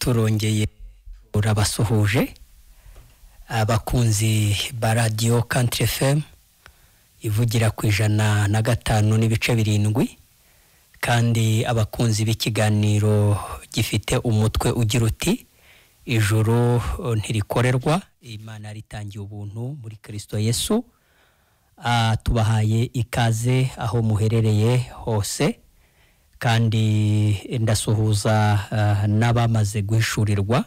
Turongeye urabasuhuje abakunzi ba radiyo Country FM ivugira ku 105.7, kandi abakunzi b'ikiganiro gifite umutwe ugira uti ijuru ntirikorerwa, Imana ritangiye ubuntu muri Kristo Yesu. Tubahaye ikaze aho muherereye hose, kandi ndasuhuza n'abamaze guhishurirwa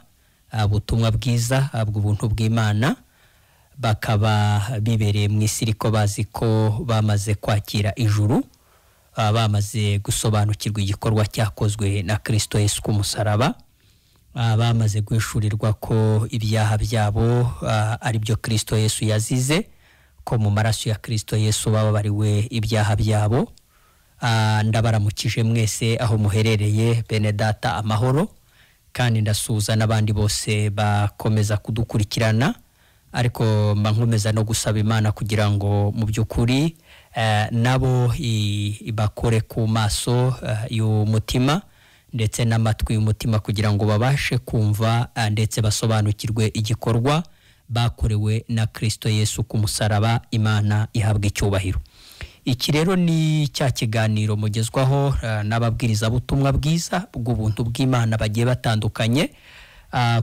ubutumwa bwiza bw'ubuntu bw'Imana, bakaba bibereye mu isi ariko bazi ko bamaze kwakira ijuru, bamaze gusobanukirwa igikorwa cyakozwe na Kristo Yesu ku musaraba, bamaze guhishurirwa ko ibyaha byabo ari byo Kristo Yesu yazize, ko mu maraso ya Kristo Yesu bababariwe ibyaha byabo. Ndabaramukije mwese aho muherereye, bene data amahoro, kandi ndasuhuza n'abandi bose bakomeza kudukurikirana, ariko mba nkomeza no gusaba Imana kugira ngo mu by'ukuri nabo ibakore ku maso y'umutima ndetse n'amatwi y'umutima, kugira ngo babashe kumva ndetse basobanukirwe igikorwa bakorewe na Kristo Yesu ku musaraba. Imana ihabwa icyubahiro. Iki rero ni cya kiganiro mugezwaho n'ababwirizabutumwa bwiza bw'ubuntu bw'Imana bagiye batandukanye.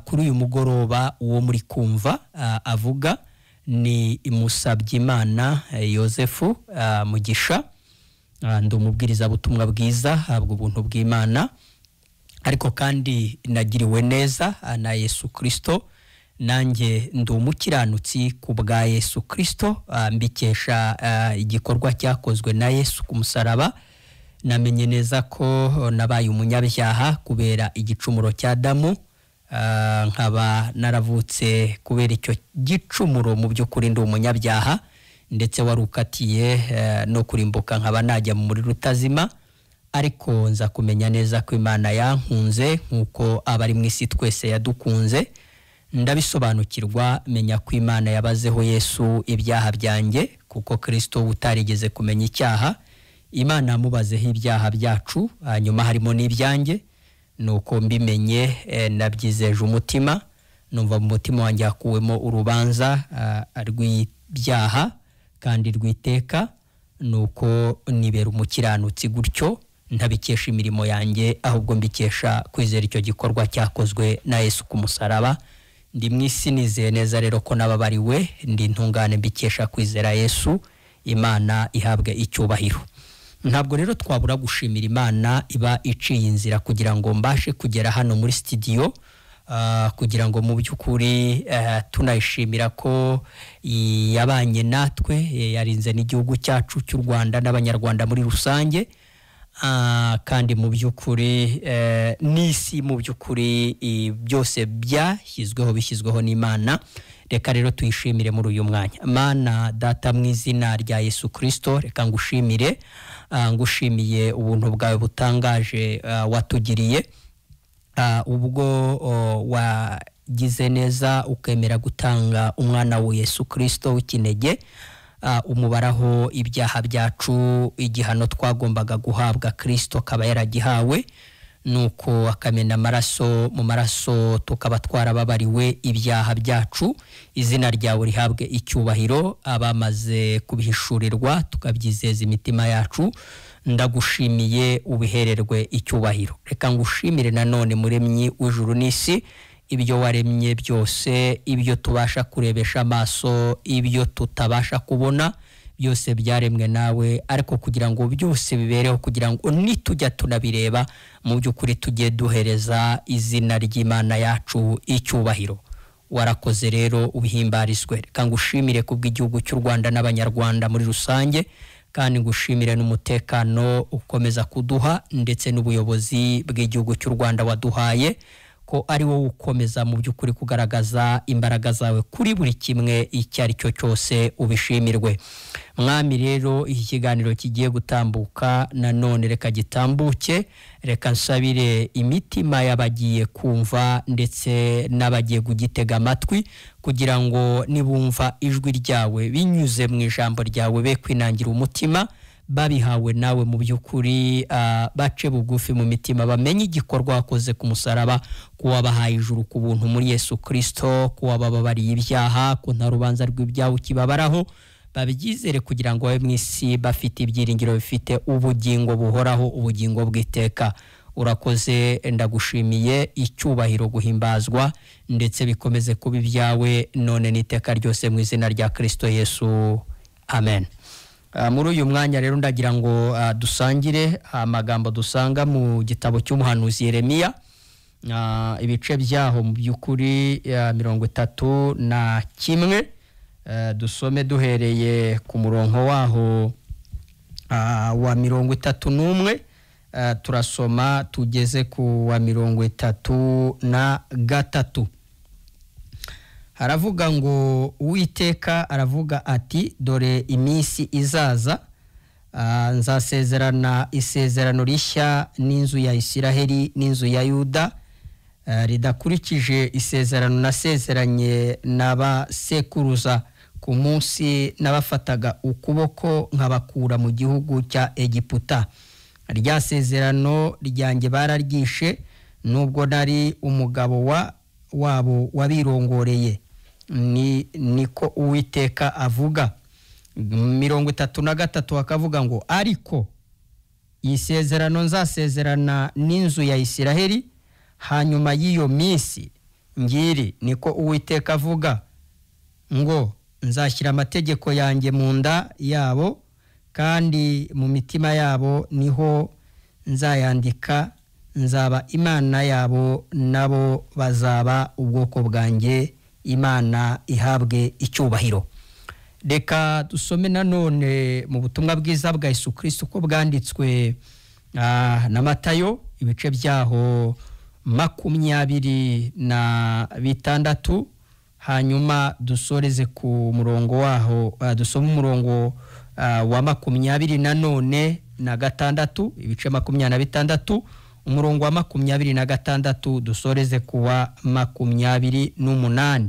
Kuri uyu mugoroba uwo muri kumva avuga ni Musabyimana Yosefu Mugisha. Ndi umubwirizabutumwa bwiza bw'ubuntu bw'Imana, ariko kandi nagiriwe neza na Yesu Kristo. Nanjye ndi umukiranutsi ku bwa Yesu Kristo, mbikesha igikorwa cyakozwe na Yesu ku musaraba. Namenye neza ko nabaye umunyabyaha kubera igicumuro cya Adamu, nkaba naravutse kubera icyo gicumuro. Mu by'ukuri ndi umunyabyaha, ndetse wari ukatiye no kurimbuka, nkaba najya mu muriro utazima. Ariko nza kumenya neza ko Imana yankunze nk'uko abari mu isi twese yadukunze. Ndabisobanukirwa, menya ko Imana yabazeho Yesu ibyaha byanjye, kuko Kristo utarigeze kumenya icyaha, Imana yamubazeho ibyaha byacu, hanyuma harimo n'ibyanjye. Nuko mbimenye, nabyizeje umutima, numva mu mutima wanjye hakuwemo urubanza rw'ibyaha kandi rw'iteka. Nuko nibera umukiranutsi gutyo, ntabikesha imirimo yanjye, ahubwo mbikesha kwizera icyo gikorwa cyakozwe na Yesu ku musaraba. Ndi mu isi nizeye neza rero ko nababariwe, ndi intungane mbikesha kwizera Yesu. Imana ihabwe icyubahiro. Ntabwo rero twabura gushimira Imana iba iciye inzira kugira ngo mbashe kugera hano muri studio, kugira ngo mu by'ukuri tunayishimira ko yabanye natwe, yarinze n'igihugu cyacu cy'u Rwanda n'Abanyarwanda muri rusange. Kandi mu by'ukuri n'isi mu by'ukuri byose byashyizweho bishyizweho n'Imana. Reka rero tuyishimire muri uyu mwanya. Mana data, mu izina rya Yesu Kristo, reka ngushimire, ngushimiye ubuntu bwawe butangaje watugiriye, ubwo wagize neza ukemera gutanga umwana wa Yesu Kristo w'ikinege, umubaraho ibyaha byacu, igihano twagombaga guhabwa Kristo akaba yaragihawe, nuko akamena amaraso, mu maraso tukaba twarababariwe ibyaha byacu. Izina ryawe rihabwe icyubahiro. Abamaze kubihishurirwa tukabyizeza imitima yacu, ndagushimiye, ubihererwe icyubahiro. Reka ngushimire nanone muremyi w'ijuru n'isi, ibyo waremye byose, ibyo tubasha kurebesha amaso, ibyo tutabasha kubona, byose byaremwe nawe. Ariko kugira ngo byose bibereho, kugira ngo nitujya tunabireba mu by'ukuri tujye duhereza izina ry'Imana yacu icyubahiro. Warakoze rero, ubihimbarizwe. Reka ngushimire kubw'igihugu cy'u Rwanda n'Abanyarwanda muri rusange, kandi ngushimire n'umutekano ukomeza kuduha, ndetse n'ubuyobozi bw'igihugu cy'u Rwanda waduhaye, ko ari wowe ukomeza mu by'ukuri kugaragaza imbaraga zawe kuri buri kimwe icyo ari cyo cyose, ubishimirwe. Mwami rero, iki kiganiro kigiye gutambuka nanone reka gitambuke. Reka nsabire imitima y'abagiye kumva ndetse n'abagiye kugitega amatwi, kugira ngo nibumva ijwi ryawe binyuze mu ijambo ryawe be kwinangira umutima, babihawe nawe mu by'ukuri, bace bugufi mu mitima, bamenye igikorwa wakoze ku musaraba, ko wabahaye ijuru ku buntu muri Yesu Kristo, ko wabababariye ibyaha, ko nta rubanza rw'ibyaha ukibabaraho. Babyizere kugira ngo babe mu isi bafite ibyiringiro, bifite ubugingo buhoraho, ubugingo bw'iteka. Urakoze, ndagushimiye. Icyubahiro, guhimbazwa ndetse bikomeze kuba ibyawe none n'iteka ryose, mu izina rya Kristo Yesu, amen. Muri uyu mwanya rero ndagira ngo dusangire amagambo dusanga mu gitabo cy'umuhanuzi Yeremiya, ibice byaho mu by'ukuri 31. Dusome duhereye ku murongo waho wa 31, turasoma tugeze ku wa 33. Haravuga ngo: "Uwiteka aravuga ati: Dore iminsi izaza, nzasezerana isezerano rishya n'inzu ya Isiraheli n'inzu ya Yuda, ridakurikije isezerano nasezeranye na ba sekuruza ku munsi nabafataga ukuboko nkabakura mu gihugu cya Egiputa. Rya sezerano ryanjye bararyishe, nubwo nari umugabo wa wabo wabirongoreye, ni niko Uwiteka avuga." 33 akavuga ngo: "Ariko isezerano nzasezerana n'inzu ya Isiraheli hanyuma y'iyo minsi ngiri, niko Uwiteka avuga, ngo nzashyira amategeko yanjye mu nda yabo, kandi mu mitima yabo niho nzayandika. Nzaba Imana yabo, nabo bazaba ubwoko bwanjye. Imana ihabwe icyubahiro." Reka dusome nanone mu butumwa bwiza bwa Yesu Kristo uko bwanditswe na Matayo, ibice byaho 26, hanyuma dusoreze ku murongo waho, dusome umurongo wa makumyabiri nanone na gatandatu, ibice 26, umurongo wa 26, dusoreze kuwa 28.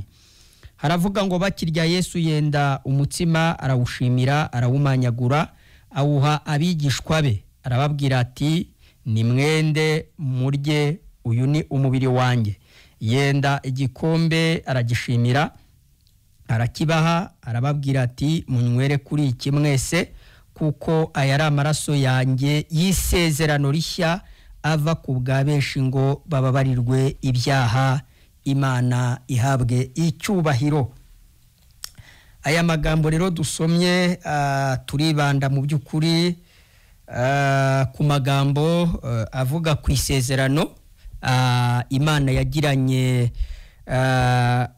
Haravuga ngo: "Bakirya, Yesu yenda umutsima, arawushimira, arawumanyagura, awuha abigishwa be, arababwira ati: Nimwende murye, uyu ni umubiri wanjye. Yenda igikombe, aragishimira, arakibaha, arababwira ati: Munywere kuri iki mwese, kuko aya ari amaraso yanjye y'isezerano rishya, ava ku bwa benshi ngo bababarirwe ibyaha. Imana ihabwe icyubahiro." Aya magambo rero dusomye, turibanda mu by'ukuri ku magambo avuga ku isezerano Imana yagiranye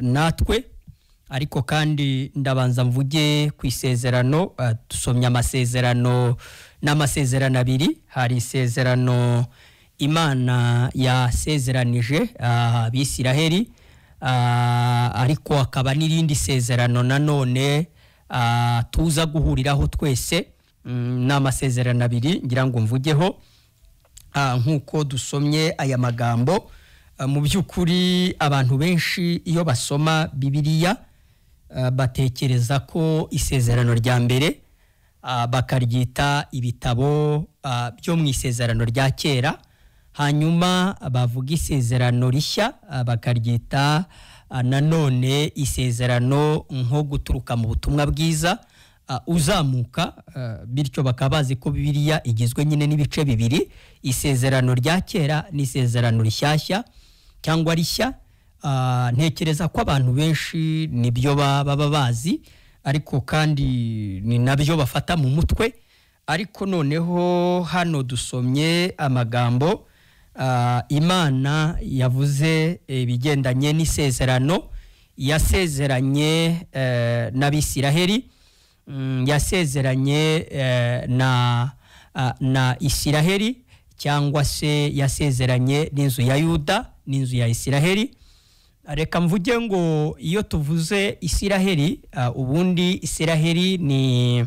natwe. Ariko kandi ndabanza mvuge ku isezerano. Dusomye amasezerano n'amasezerano abiri. Hari isezerano Imana yasezeranije Abisiraheli, ariko hakaba n'irindi sezerano nanone tuza guhuriraho twese. Ni amasezerano abiri ngira ngo mvugeho. Nk'uko dusomye aya magambo, mu by'ukuri abantu benshi iyo basoma Bibiliya batekereza ko isezerano rya mbere bakaryita ibitabo byo mu isezerano rya kera, hanyuma bavuga isezerano rishya bakaryita nanone isezerano nko guturuka mu butumwa bwiza uzamuka. Bityo bakaba bazi ko Bibiliya igizwe nyine n'ibice bibiri, isezerano rya kera n'isezerano rishyashya cyangwa rishya. Ntekereza ko abantu benshi nibyo baba bazi, ariko kandi ni nabyo bafata mu mutwe. Ariko noneho hano dusomye amagambo Imana yavuze ibigendanye n'isezerano yasezeranye n'Abisiraheli, yasezeranye na Isiraheli, cyangwa se yasezeranye n'inzu ya Yuda n'inzu ya Isiraheli. Reka mvuge ngo iyo tuvuze Isiraheli, ubundi Isiraheli ni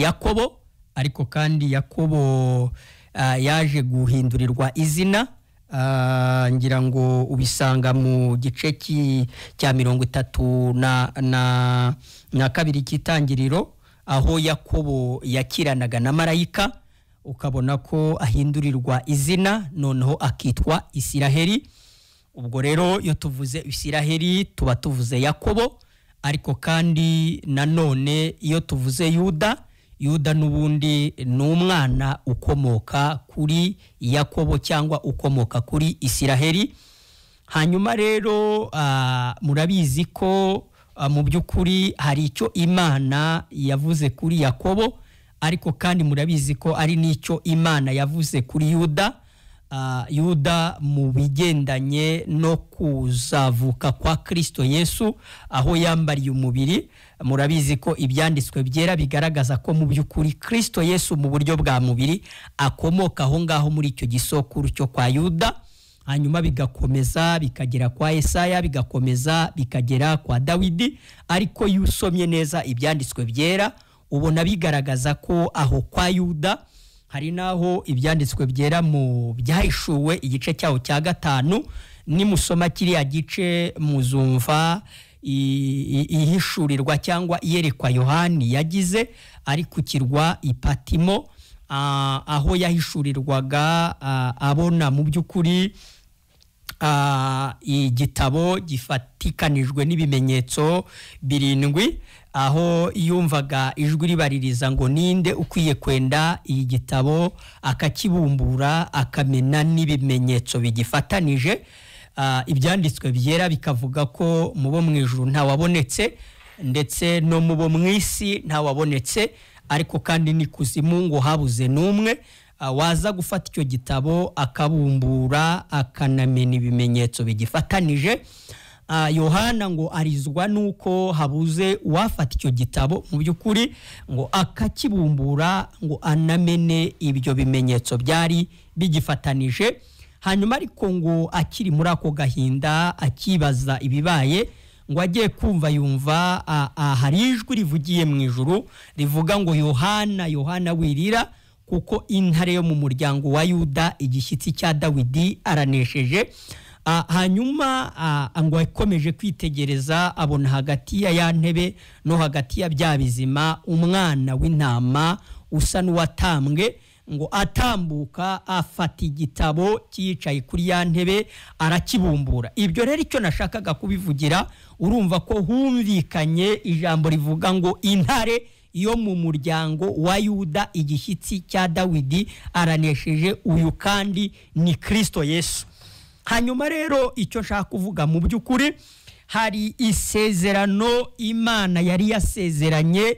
Yakobo, ariko kandi Yakobo yaje guhindurirwa izina. Ngira ngo ubisanga mu gice cya 32 cy'Itangiriro. aho Yakobo yakiranaga na marayika, ukabona ko ahindurirwa izina noneho akitwa Isiraheli. Ubwo rero iyo tuvuze Isiraheli tuba tuvuze Yakobo, ariko kandi nanone iyo tuvuze Yuda, Yuda n'ubundi ni umwana ukomoka kuri Yakobo cyangwa ukomoka kuri Isiraheli. Hanyuma rero murabizi ko mu by'ukuri hari icyo Imana yavuze kuri Yakobo, ariko kandi murabizi ko ari n'icyo Imana yavuze kuri Yuda. Yuda mu bigendanye no kuzavuka kwa Kristo Yesu aho yambariye umubiri, murabizi ko ibyanditswe byera bigaragaza ko mu by'ukuri Kristo Yesu mu buryo bwa mubiri akomoka aho ngaho muri icyo gisokuru cyo kwa Yuda. Hanyuma bigakomeza bikagera kwa Yesaya, bigakomeza bikagera kwa Dawidi. Ariko iyo usomye neza ibyanditswe byera ubona bigaragaza ko aho kwa Yuda hari naho ibyanditswe byera mu byahishuwe igice cyaho cya 5, nimusoma kiriya gice muzumva ihishurirwa cyangwa iyerekwa Yohani yagize ari ku kirwa Ipatimo, aho yahishurirwaga abona mu by'ukuri igitabo gifatikanijwe n'ibimenyetso 7, aho yumvaga ijwi ribaririza ngo ninde ukwiye kwenda iyi gitabo akakibumbura akamena n'ibimenyetso bigifatanije. Ibyanditswe byera bikavuga ko mu bo mu ijuru ntawabonetse, ndetse no mu bo mu isi ntawabonetse, ariko kandi ni kuzimu ngo habuze n'umwe waza gufata icyo gitabo akabumbura akanamena ibimenyetso bigifatanije. Yohana ngo arizwa nuko habuze uwafata icyo gitabo mu by'ukuri ngo akakibumbura ngo anamene ibyo bimenyetso byari bigifatanije. Hanyuma ariko ngo akiri muri ako gahinda akibaza ibibaye, ngo agiye kumva yumva hari ijwi rivugiye mu ijuru rivuga ngo Yohana, Yohana wirira, kuko intare yo mu muryango wa Yuda igishyitsi cya Dawidi aranesheje. Hanyuma ngo akomeje kwitegereza abona hagati ya ya ntebe no hagati ya bya bizima umwana w'intama usa n'uwatambwe, ngo atambuka afata igitabo cyicaye kuri ya ntebe arakibumbura. Ibyo rero icyo nashakaga kubivugira, urumva ko humvikanye ijambo rivuga ngo intare yo mu muryango wa Yuda igishyitsi cya Dawidi aranesheje, uyu kandi ni Kristo Yesu. Hanyuma rero icyo nshaka kuvuga mu by'ukuri, hari isezerano Imana yari yasezeranye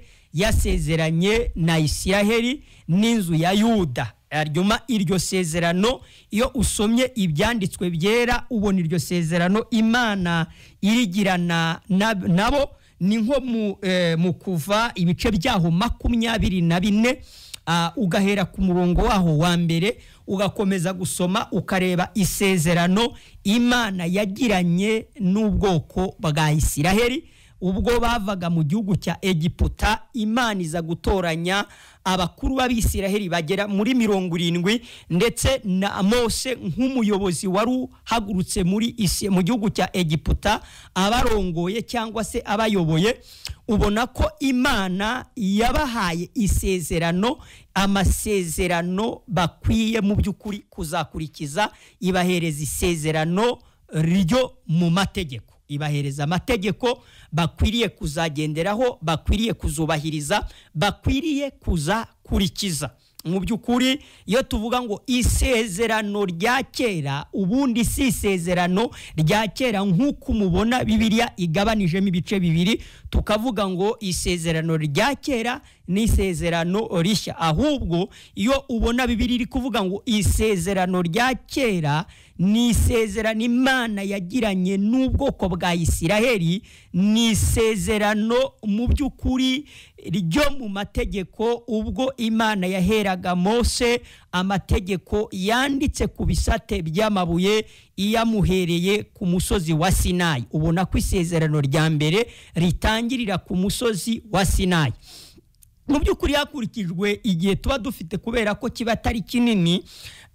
na Isiraheli n'inzu ya Yuda. Hanyuma iryo sezerano iyo usomye ibyanditswe byera ubona iryo sezerano Imana irigirana nabo, ni nko mu kuva ibice byaho 24, ugahera ku murongo waho wa mbere ugakomeza gusoma ukareba isezerano Imana yagiranye n'ubwoko bwa Isiraheli ubwo bavaga mu gihugu cya Egiputa. Imana iza gutoranya abakuru b'Abisiraheli bagera muri 70, ndetse na Mose nk'umuyobozi wari uhagurutse mu gihugu cya Egiputa abarongoye cyangwa se abayoboye. Ubona ko Imana yabahaye isezerano, amasezerano bakwiye mu by'ukuri kuzakurikiza. Ibahereza isezerano ryo mu mategeko, ibahereza amategeko bakwiriye kuzagenderaho, bakwiriye kuzubahiriza, bakwiriye kuzakurikiza. Mu by'ukuri iyo tuvuga ngo isezerano rya kera, ubundi si isezerano rya kera nk'uko mubona Bibiliya igabanijemo ibice bibiri, tukavuga ngo isezerano rya kera n'isezerano rishya. Ahubwo iyo ubona Bibiliya iri kuvuga ngo isezerano rya kera ni isezerano Imana yagiranye n'ubwoko bwa Isiraheli, ni isezerano mu by'ukuri ryo mu mategeko, ubwo Imana yaheraga Mose amategeko yanditse ku bisate by'amabuye iyamuhereye ku musozi wa Sinayi. Ubona ko isezerano rya mbere ritangirira ku musozi wa Sinayi. Mu by'ukuri hakurikijwe igihe tuba dufite, kubera ko kiba atari kinini,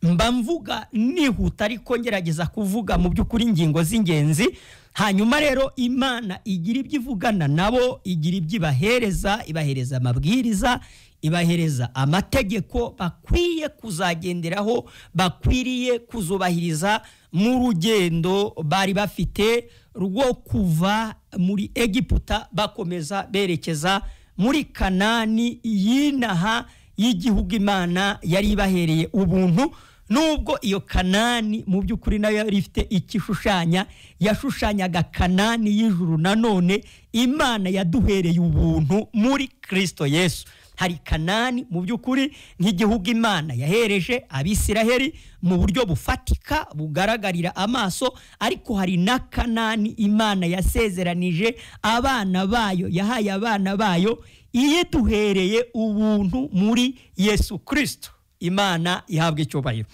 mba mvuga nihuta ariko ngerageza kuvuga mu by'ukuri ingingo z'ingenzi. Hanyuma rero Imana igira ibyo ivugana nabo, igira ibyo ibahereza, ibahereza amabwiriza, ibahereza amategeko bakwiye kuzagenderaho, bakwiriye kuzubahiriza mu rugendo bari bafite rwo kuva muri Egiputa bakomeza berekeza muri Kanani y'inaha y'igihugu Imana yari ibahereye ubuntu. Nubwo iyo Kanani mu by'ukuri nayo yari ifite ikishushanya, yashushanyaga Kanani y'ijuru, nanone Imana yaduhereye ubuntu muri Kristo Yesu. Hari Kanani mu by'ukuri nk'igihugu Imana yahereje Abisiraheli mu buryo bufatika bugaragarira amaso, ariko hari na Kanani Imana yasezeranije abana bayo, yahaye abana bayo, iyiduhereye ubuntu muri Yesu Kristo. Imana ihabwa icyubahiro.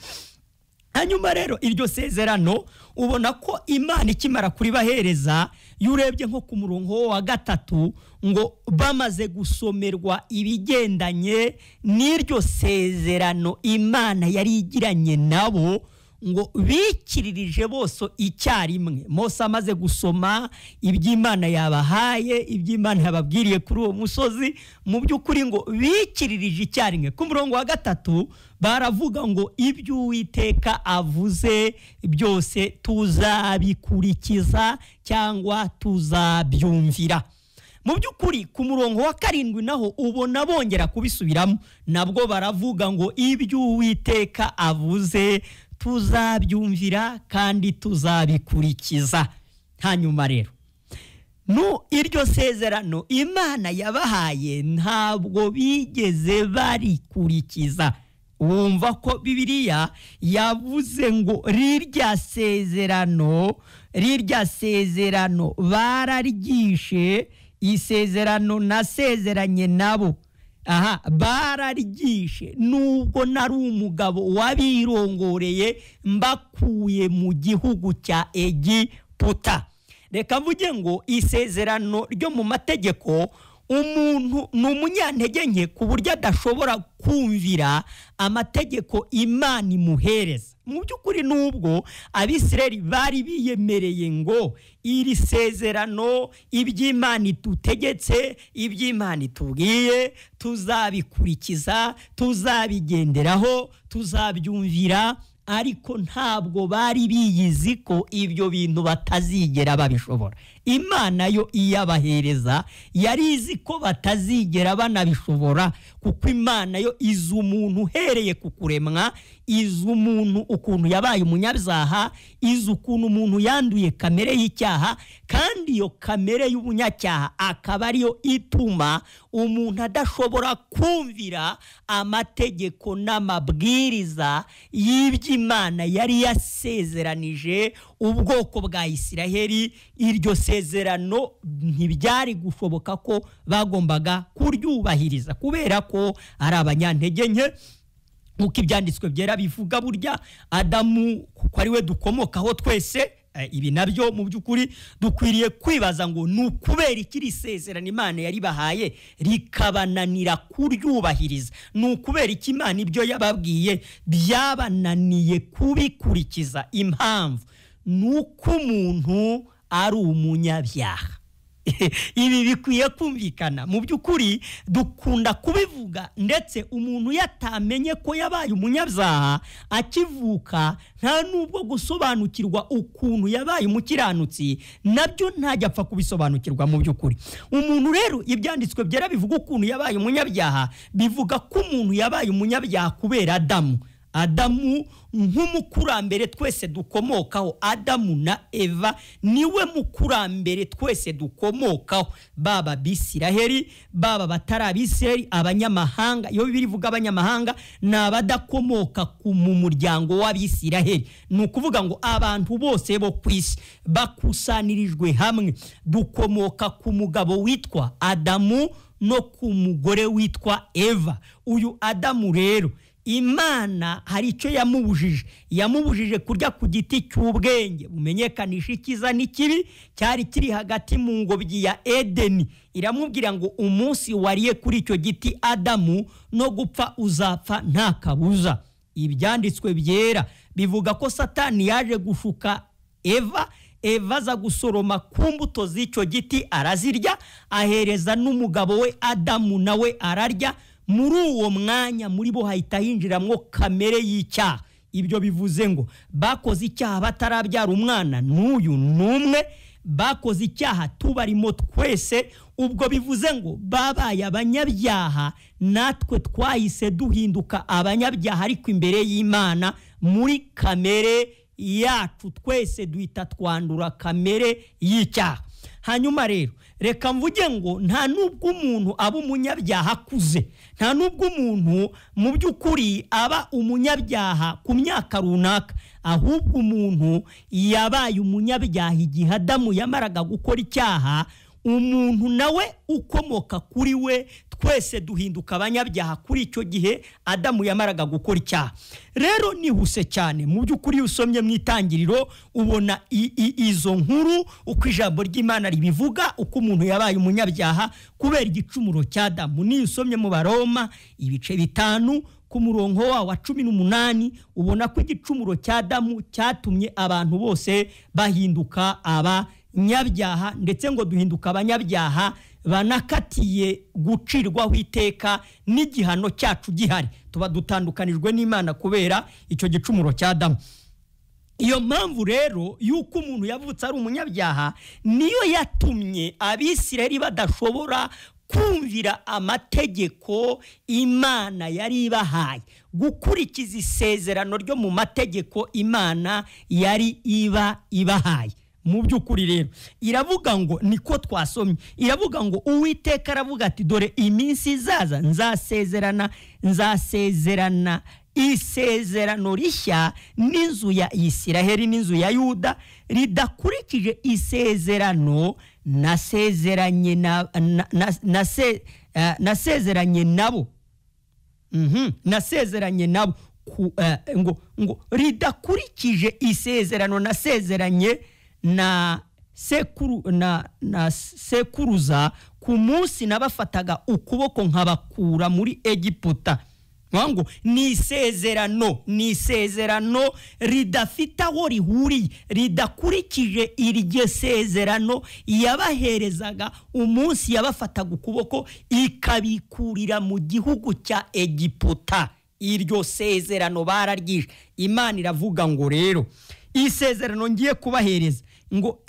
Hanyuma rero iryo sezerano ubona ko Imana ikimara kuribahereza, iyo urebye nko ku murongo wa 3 ngo bamaze gusomerwa ibigendanye n'iryo sezerano Imana yari igiranye nabo, ngo bikiririje bose icyarimwe. Mose amaze gusoma iby'Imana yabahaye, iby'Imana yababwiriye kuri uwo musozi, mu by'ukuri ngo bikiririje icyarimwe. Ku murongo wa 3 baravuga ngo ibyo Uwiteka avuze byose tuzabikurikiza cyangwa tuzabyumvira. Mu by'ukuri ku murongo wa 7 naho ubona bongera kubisubiramo, nabwo baravuga ngo ibyo Uwiteka avuze tuzabyumvira kandi tuzabikurikiza. Hanyuma rero no iryo sezerano Imana yabahaye ntabwo bigeze barikurikiza. Wumva ko Bibiliya yavuze ngo rirya sezerano bararyishe, isezerano nasezeranye nabo, aha bararyishe, nubwo nari umugabo wabirongoreye mbakuye mu gihugu cya Egiputa. Reka mvuge ngo isezerano ryo mu mategeko, umuntu ni umunyantege nke ku buryo adashobora kumvira amategeko Imana imuhereza. Mu by'ukuri nubwo Abisirayeli bari biyemereye ngo iri sezerano, iby'Imana itutegetse, iby'Imana itubwiye, tuzabikurikiza, tuzabigenderaho, tuzabyumvira, ariko ntabwo bari biyizi ko ibyo bintu batazigera babishobora. Imana yo iyabahereza yari izi ko batazigera banabishobora, kuko Imana yo izi umuntu uhereye ku kuremwa, izi umuntu ukuntu yabaye umunyabyaha, izi ukuntu umuntu yanduye kamere y'icyaha, kandi iyo kamere y'ubunyacyaha akaba ariyo ituma umuntu adashobora kumvira amategeko n'amabwiriza y'iby'Imana yari yasezeranije ubwoko bwa Isiraheli. Iryo sezerano ntibyari gushoboka ko bagombaga kuryubahiriza kubera ko ari abanyantege nke. Nkuko ibyanditswe byera bivuga, burya Adamu kuko ari we dukomokaho twese, ibi nabyo mu by'ukuri dukwiriye kwibaza ngo ni ukubera iki iri sezerano Imana yaribahaye rikabananira kuryubahiriza? Ni ukubera iki Imana ibyo yababwiye byabananiye kubikurikiza? Impamvu ni uko umuntu ari umunyabyaha. Ibi bikwiye kumvikana. Mu by'ukuri dukunda kubivuga, ndetse umuntu yatamenye ko yabaye umunyabyaha akivuka, nta nubwo gusobanukirwa ukuntu yabaye umukiranutsi nabyo ntajya apfa kubisobanukirwa. Mu by'ukuri umuntu rero ibyanditswe byera bivuga ukuntu yabaye umunyabyaha, bivuga ko umuntu yabaye umunyabyaha kubera Adamu. Adamu nk'umukurambere twese dukomokaho, Adamu na Eva niwe mukurambere twese dukomokaho, baba Bisiraheli, baba batari Abisiraheli, abanyamahanga. Iyo Bibiliya ivuga abanyamahanga ni abadakomoka mu muryango w'Abisiraheli. Ni ukuvuga ngo abantu bose bo ku isi bakusanirijwe hamwe dukomoka ku mugabo witwa Adamu no ku mugore witwa Eva. Uyu Adamu rero Imana hari icyo yamubujije, yamubujije kurya ku giti cy'ubwenge bumenyekanisha icyiza n'ikibi cyari kiri hagati mu ngobyi ya Edeni. Iramubwira ngo umunsi wariye kuri icyo giti Adamu, no gupfa uzapfa nta kabuza. Ibyanditswe byera bivuga ko Satani yaje gushuka Eva. Eva aza gusoroma ku mbuto z'icyo giti arazirya, ahereza n'umugabo we Adamu nawe ararya. Muri uwo mwanya muri bo hahita hinjiramo kamere y'icyaha. Ibyo bivuze ngo bakoze icyaha batarabyara umwana n'uyu n'umwe, bakoze icyaha tubarimo twese. Ubwo bivuze ngo babaye abanyabyaha, natwe twahise duhinduka abanyabyaha, ariko imbere y'Imana muri kamere yacu twese duhita twandura kamere y'icyaha. Hanyuma rero reka mvuge ngo nta nubwo umuntu aba umunyabyaha akuze, nta nubwo umuntu mu by'ukuri aba umunyabyaha ku myaka runaka, ahubwo umuntu yabaye umunyabyaha igihe Adamu yamaraga gukora icyaha. Umuntu nawe ukomoka kuri we twese duhinduka abanyabyaha kuri icyo gihe Adamu yamaraga gukora icyaha. Rero nihuse cyane mu by'ukuri usomye mu Itangiriro ubona izo nkuru uko ijambo ry'Imana ribivuga, uko umuntu yabaye umunyabyaha kubera igicumuro cya Adamu. Niyo usomye mu Baroma ibice 5 ku murongo wa 18 ubona ko igicumuro cya Adamu cyatumye abantu bose bahinduka abanyabyaha, ndetse ngo duhinduka abanyabyaha banakatiye gucirwaho iteka n'igihano cyacu gihari, tuba dutandukanijwe n'Imana kubera icyo gicumuro cya Adamu. Iyo mpamvu rero yuko umuntu yavutse ari umunyabyaha niyo yatumye Abisirayeli badashobora kumvira amategeko Imana yari ibahaye, gukurikiza isezerano ryo mu mategeko Imana yari ibahaye. Mu by'ukuri rero iravuga ngo, niko twasomye, iravuga ngo Uwiteka aravuga ati dore iminsi izaza nzasezerana isezerano rishya n'inzu ya Isiraheli n'inzu ya Yuda, ridakurikije isezerano nasezeranye nasezeranye nabo. Nasezeranye nabo ngo ridakurikije isezerano nasezeranye na sekuruza ku munsi nabafataga ukuboko nkabakura muri Egiputa. Ngo ni isezerano ridafite aho rihuriye, ridakurikije iryo sezerano yabaherezaga umunsi yabafataga ukuboko ikabikurira mu gihugu cya Egiputa. Iryo sezerano bararyishe. Imana iravuga ngo rero isezerano ngiye kubahereza ngo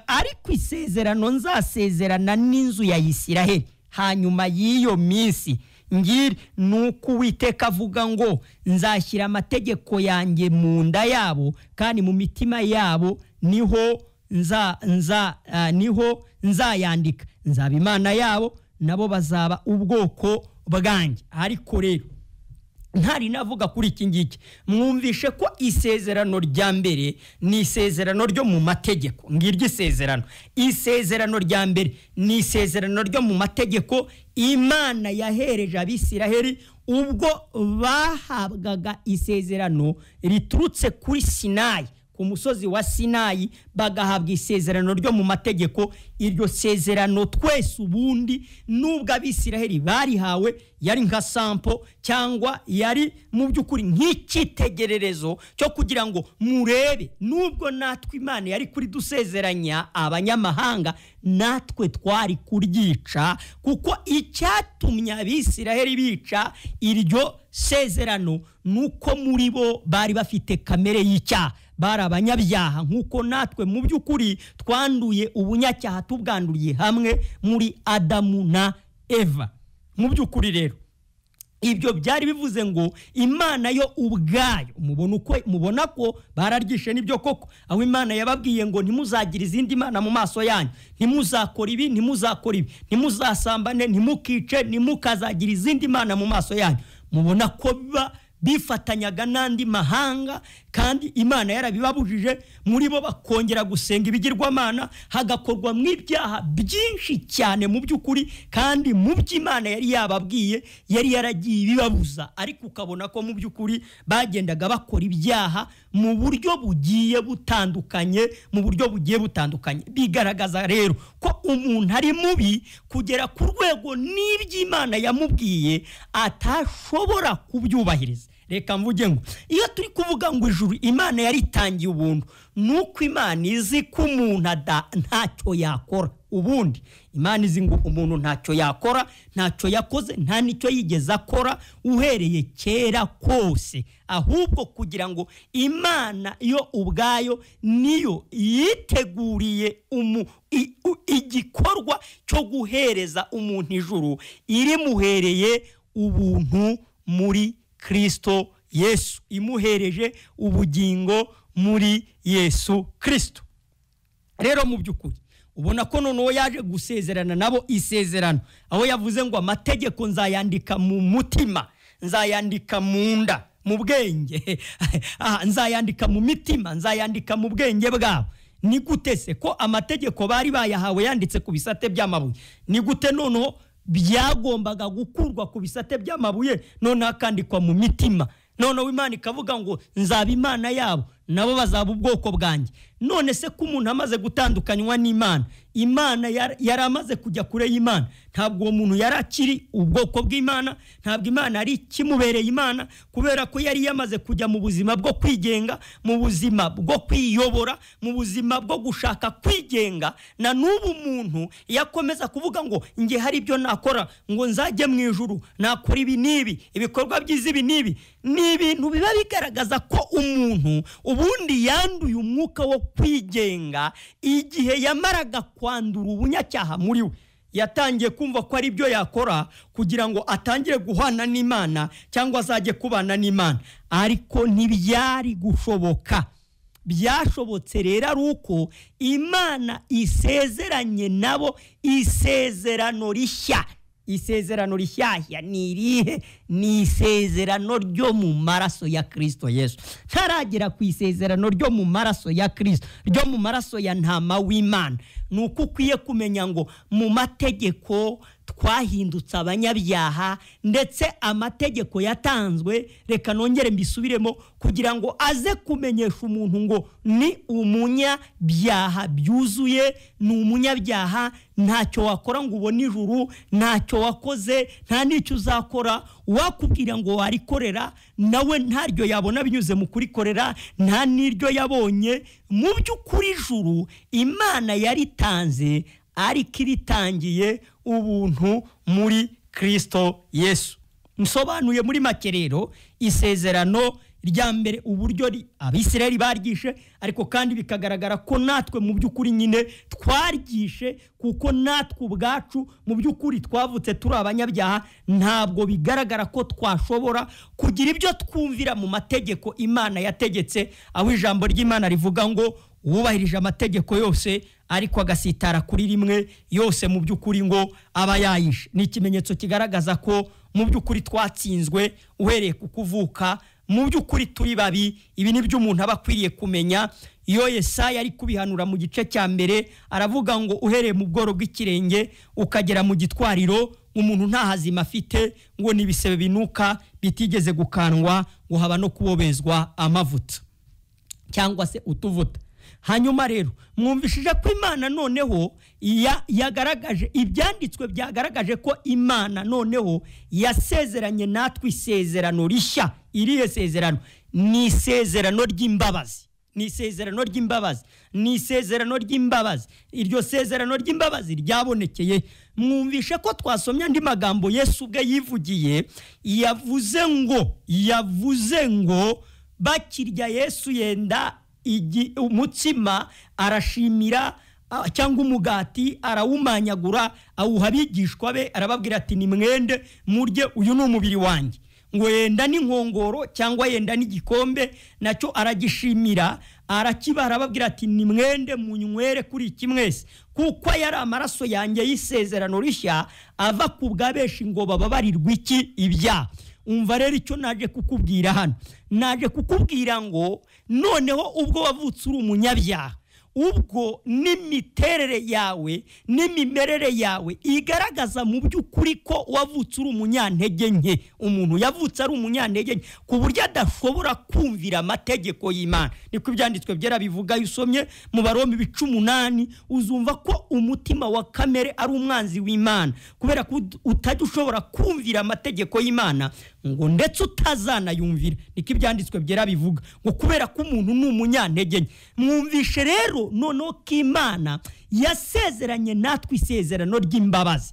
ariko isezerano nzasezerana n'inzu ya Isiraheli hanyuma y'iyo minsi ngiri, nuko Uwiteka avuga ngo nzashyira amategeko yanjye mu nda yabo kandi mu mitima yabo niho niho nzayandika, nzaba Imana yabo nabo bazaba ubwoko bwanjye. Ariko rero ntari navuga kuri iki ngiki, mwumvishe ko isezerano rya mbere ni isezerano ryo mu mategeko. Ngiryo isezerano, isezerano rya mbere ni isezerano ryo mu mategeko Imana yahereje Abisiraheli ubwo bahabwaga isezerano riturutse kuri Sinayi, ku musozi wa Sinayi, bagahabwa isezerano ryo mu mategeko. Iryo sezerano twese ubundi nubwo Abisiraheli barihawe yari nka sampo cyangwa yari mu by'ukuri nk'icyitegererezo cyo kugira ngo murebe, nubwo natwe Imana yari kuri dusezeranya abanyamahanga natwe twari kuryica, kuko icyatumye Abisiraheli bica iryo sezerano nuko muri bo bari bafite kamere y'icyaha, bari abanyabyaha nkuko natwe mu by'ukuri twanduye ubunyacyaha tubwanduriye hamwe muri Adamu na Eva. Mu by'ukuri rero ibyo byari bivuze ngo Imana yo ubwayo, mubona uko mubona ko bararyishe nibyo koko, aho Imana yababwiye ngo ntimuzagira izindi mana mu maso yanyu, ntimuzakora ibi, ntimuzakora ibi, ntimuzasambane, ntimukice, ntimukazagira izindi mana mu maso yanyu. Mubona ko bifatanyaga n'andi mahanga kandi Imana yarabibabujije, muri bo bakongera gusenga ibigirwamana, hagakorwa mw'ibyaha byinshi cyane mu by'ukuri, kandi mu by'Imana yari yababwiye yari yaragiye ibibabuza, ariko ukabona ko mu by'ukuri bagendaga bakora ibyaha mu buryo bugiye butandukanye, mu buryo bugiye butandukanye. Bigaragaza rero ko umuntu ari mubi kugera ku rwego n'iby'Imana yamubwiye atashobora kubyubahiriza. Reka mvuge ngo iyo turi kuvuga ngo ijuru Imana yaritangiye ubuntu, nuko Imana izi ko umuntu ntacyo yakora. Ubundi Imana izi ngo umuntu ntacyo yakora, ntacyo yakoze, nta nicyo yigeze akora uhereye kera kose, ahubwo kugira ngo Imana yo ubwayo niyo yiteguriye igikorwa cyo guhereza umuntu ijuru, irimuhereye ubuntu muri Kristo Yesu, imuhereje ubugingo muri Yesu Kristo. Rero mu by'ukuri ubona ko noneho yaje gusezerana nabo isezerano, aho yavuze ngo amategeko nzayandika mu mutima, nzayandika mu nda, mu bwenge, nzayandika mu mitima, nzayandika mu bwenge bwabo. Ni gute se ko amategeko bari bayahawe yanditse ku bisate by'amabuye? Ni gute noneho byagombaga gukurwa ku bisate by'amabuye noneho akandikwa mu mitima? Noneho Imana ikavuga ngo nzaba Imana yabo, nabo bazaba ubwoko bwanjye. None se ko umuntu amaze gutandukanywa n'Imana, Imana yari amaze kujya kure y'Imana, ntabwo uwo muntu yari akiri ubwoko bw'Imana, ntabwo Imana yari ikimubereye Imana, kubera ko yari yamaze kujya mu buzima bwo kwigenga, mu buzima bwo kwiyobora, mu buzima bwo gushaka kwigenga. Na n'ubu umuntu yakomeza kuvuga ngo nge hari ibyo nakora ngo nzajye mu ijuru, nakora ibi n'ibi, ibikorwa byiza ibi n'ibi, ni ibintu biba bigaragaza ko umuntu ubundi yanduye umwuka wo kwigenga. Igihe yamaraga kwandura ubunyacyaha muri we, yatangiye kumva ko ari byo yakora kugira ngo atangire guhana n'Imana cyangwa azajye kubana n'Imana, ariko ntibyari gushoboka. Byashobotse rero ari uko Imana isezeranye nabo isezerano rishya. Isezerano rishyashya ni irihe? Ni isezerano ryo mu maraso ya Kristo Yesu. Ntaragera ku isezerano ryo mu maraso ya Kristo, ryo mu maraso ya ntama w'Imana, ni uko ukwiye kumenya ngo mu mategeko twahindutse abanyabyaha, ndetse amategeko yatanzwe, reka nongere mbisubiremo kugira ngo aze kumenyesha umuntu ngo ni umunyabyaha byuzuye, ni umunyabyaha, ntacyo wakora ngo ubone ijuru, ntacyo wakoze, nta n'icyo uzakora. Wakubwira ngo warikorera nawe ntaryo yabona binyuze mu kurikorera, nta n'iryo yabonye. Mu by'ukuri ijuru Imana yaritanze, ariko iritangiye ubuntu muri Kristo Yesu. Nsobanuye muri make rero isezerano rya mbere uburyo Abisirayeli baryishe, ariko kandi bikagaragara ko natwe mu by'ukuri nyine twaryishe, kuko natwe ubwacu mu by'ukuri twavutse turi abanyabyaha. Ntabwo bigaragara ko twashobora kugira ibyo twumvira mu mategeko Imana yategetse, aho ijambo ry'Imana rivuga ngo wubahirije amategeko yose ariko agasitara kuri rimwe, yose mu by'ukuri ngo aba yayishe. Ni ikimenyetso kigaragaza ko mu by'ukuri twatsinzwe uhereye ku kuvuka, mu by'ukuri turi babi. Ibi ni byo umuntu aba akwiriye kumenya. Iyo Yesaya ari kubihanura mu gice cya mbere, aravuga ngo uhereye mu bworo bw'ikirenge ukagera mu gitwariro, umuntu nta hazima afite, ngo ni ibisebe binuka bitigeze gukandwa, ngo haba no kubobezwa amavuta cyangwa se utuvuta. Hanyuma rero mwumvishije ko Imana noneho yagaragaje, ibyanditswe byagaragaje ko Imana noneho yasezeranye natwe isezerano rishya. Irihe sezerano? Ni isezerano ry'imbabazi, ni isezerano ry'imbabazi, ni isezerano ry'imbabazi. Iryo sezerano ry'imbabazi ryabonekeye. Mwumvishe ko twasomye andi magambo Yesu ubwe yivugiye, yavuze ngo bakirya Yesu yenda umutsima arashimira, cyangwa umugati arawumanyagura, awuha abigishwa be, arababwira ati nimwende murye, uyu ni umubiri wanjye. Ngo yenda n'inkongoro cyangwa yenda n'igikombe nacyo aragishimira, arakibaha, arababwira ati nimwende munywere kuri iki mwese, kuko yari amaraso yanjye y'isezerano rishya ava ku bwa benshi ngo bababarirwe iki? Ibyaha. Umva rero icyo naje kukubwira hano, naje kukubwira ngo noneho ubwo wavutse uri umunyabyaha, Ubwo n'imiterere yawe n'imimerere yawe igaragaza mu by'ukuri ko wavutse uri umunyantege nke. Umuntu yavutse ari umunyantege nke ku buryo adashobora kumvira amategeko y'Imana. Niko ibyanditswe byera bivuga. Iyo usomye mu Baroma ibice 8 uzumva ko umutima wa kamere ari umwanzi w'Imana, kubera ko utajya ushobora kumvira amategeko y'Imana, ngo ndetse utazanayumvira. Niko ibyanditswe byera bivuga, ngo kubera ko umuntu ni umunyantege nke. Mwumvishe rero noneho ko Imana yasezeranye natwe isezerano ry'imbabazi.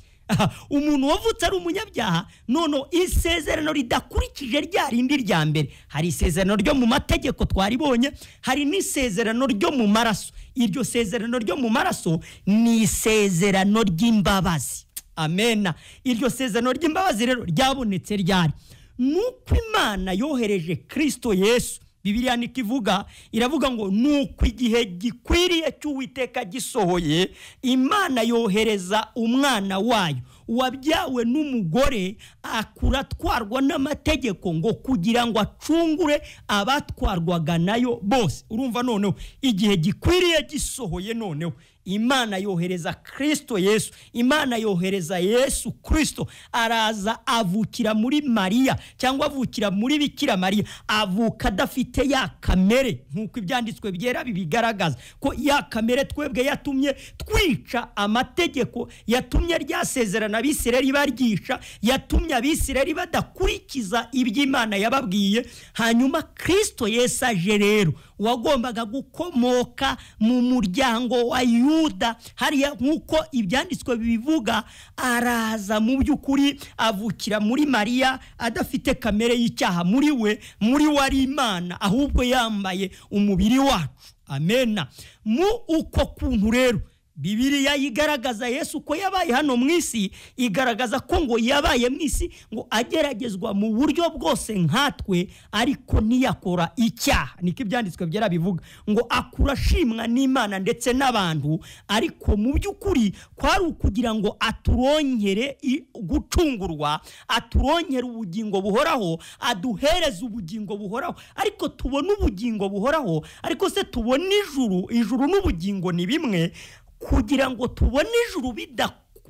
Umuntu wavutse ari umunyabyaha, noneho isezerano ridakurikije rya rindi rya mbere. Hari isezerano ryo mu mategeko twaribonye, hari n'isezerano ryo mu maraso. Iryo sezerano ryo mu maraso ni isezerano ry'imbabazi. Amena. Iryo sezerano ry'imbabazi rero ryabonetse ryari? Nuko Imana yohereje Kristo Yesu. Bibiliya niko ivuga, iravuga ngo nuko igihe gikwiriye cy'Uwiteka gisohoye, Imana yohereza umwana wayo wabyawe n'umugore, akura atwarwa n'amategeko, ngo kugira ngo acungure abatwarwaga nayo bose. Urumva noneho igihe gikwiriye gisohoye, noneho Imana yohereza Kristo Yesu. Imana yohereza Yesu Kristo, araza avukira muri Mariya, cyangwa avukira muri Bikira Mariya. Avuka adafite ya kamere, nk'uko ibyanditswe byera bibigaragaza ko ya kamere twebwe yatumye twica amategeko, yatumye ryasezerana Abisirayeli baryica, yatumye Abisirayeli badakurikiza iby'Imana yababwiye. Hanyuma Kristo Yesu aje rero, wagombaga gukomoka mu muryango wa Yuda hariya nk'uko ibyanditswe bibivuga, araza mu by'ukuri avukira muri Mariya adafite kamere y'icyaha muri we, muri we ari Imana, ahubwo yambaye umubiri wacu. Amena. Mu uko kuntu rero Bibiliya igaragaza Yesu ko yabaye hano mu isi, igaragaza ko ngo yabaye mu isi ngo ageragezwa mu buryo bwose nkatwe, ariko ntiyakora icyaha. Niko ibyanditswe byera bivuga, ngo akura ashimwa n'Imana ndetse n'abantu, ariko mu by'ukuri kwari ukugira ngo aturonkere gucungurwa, aturonkere ubugingo buhoraho, aduhereze ubugingo buhoraho. Ariko tubone ubugingo buhoraho, ariko se tubone ijuru? Ijuru n'ubugingo ni bimwe. Kugira ngo tubone ijuru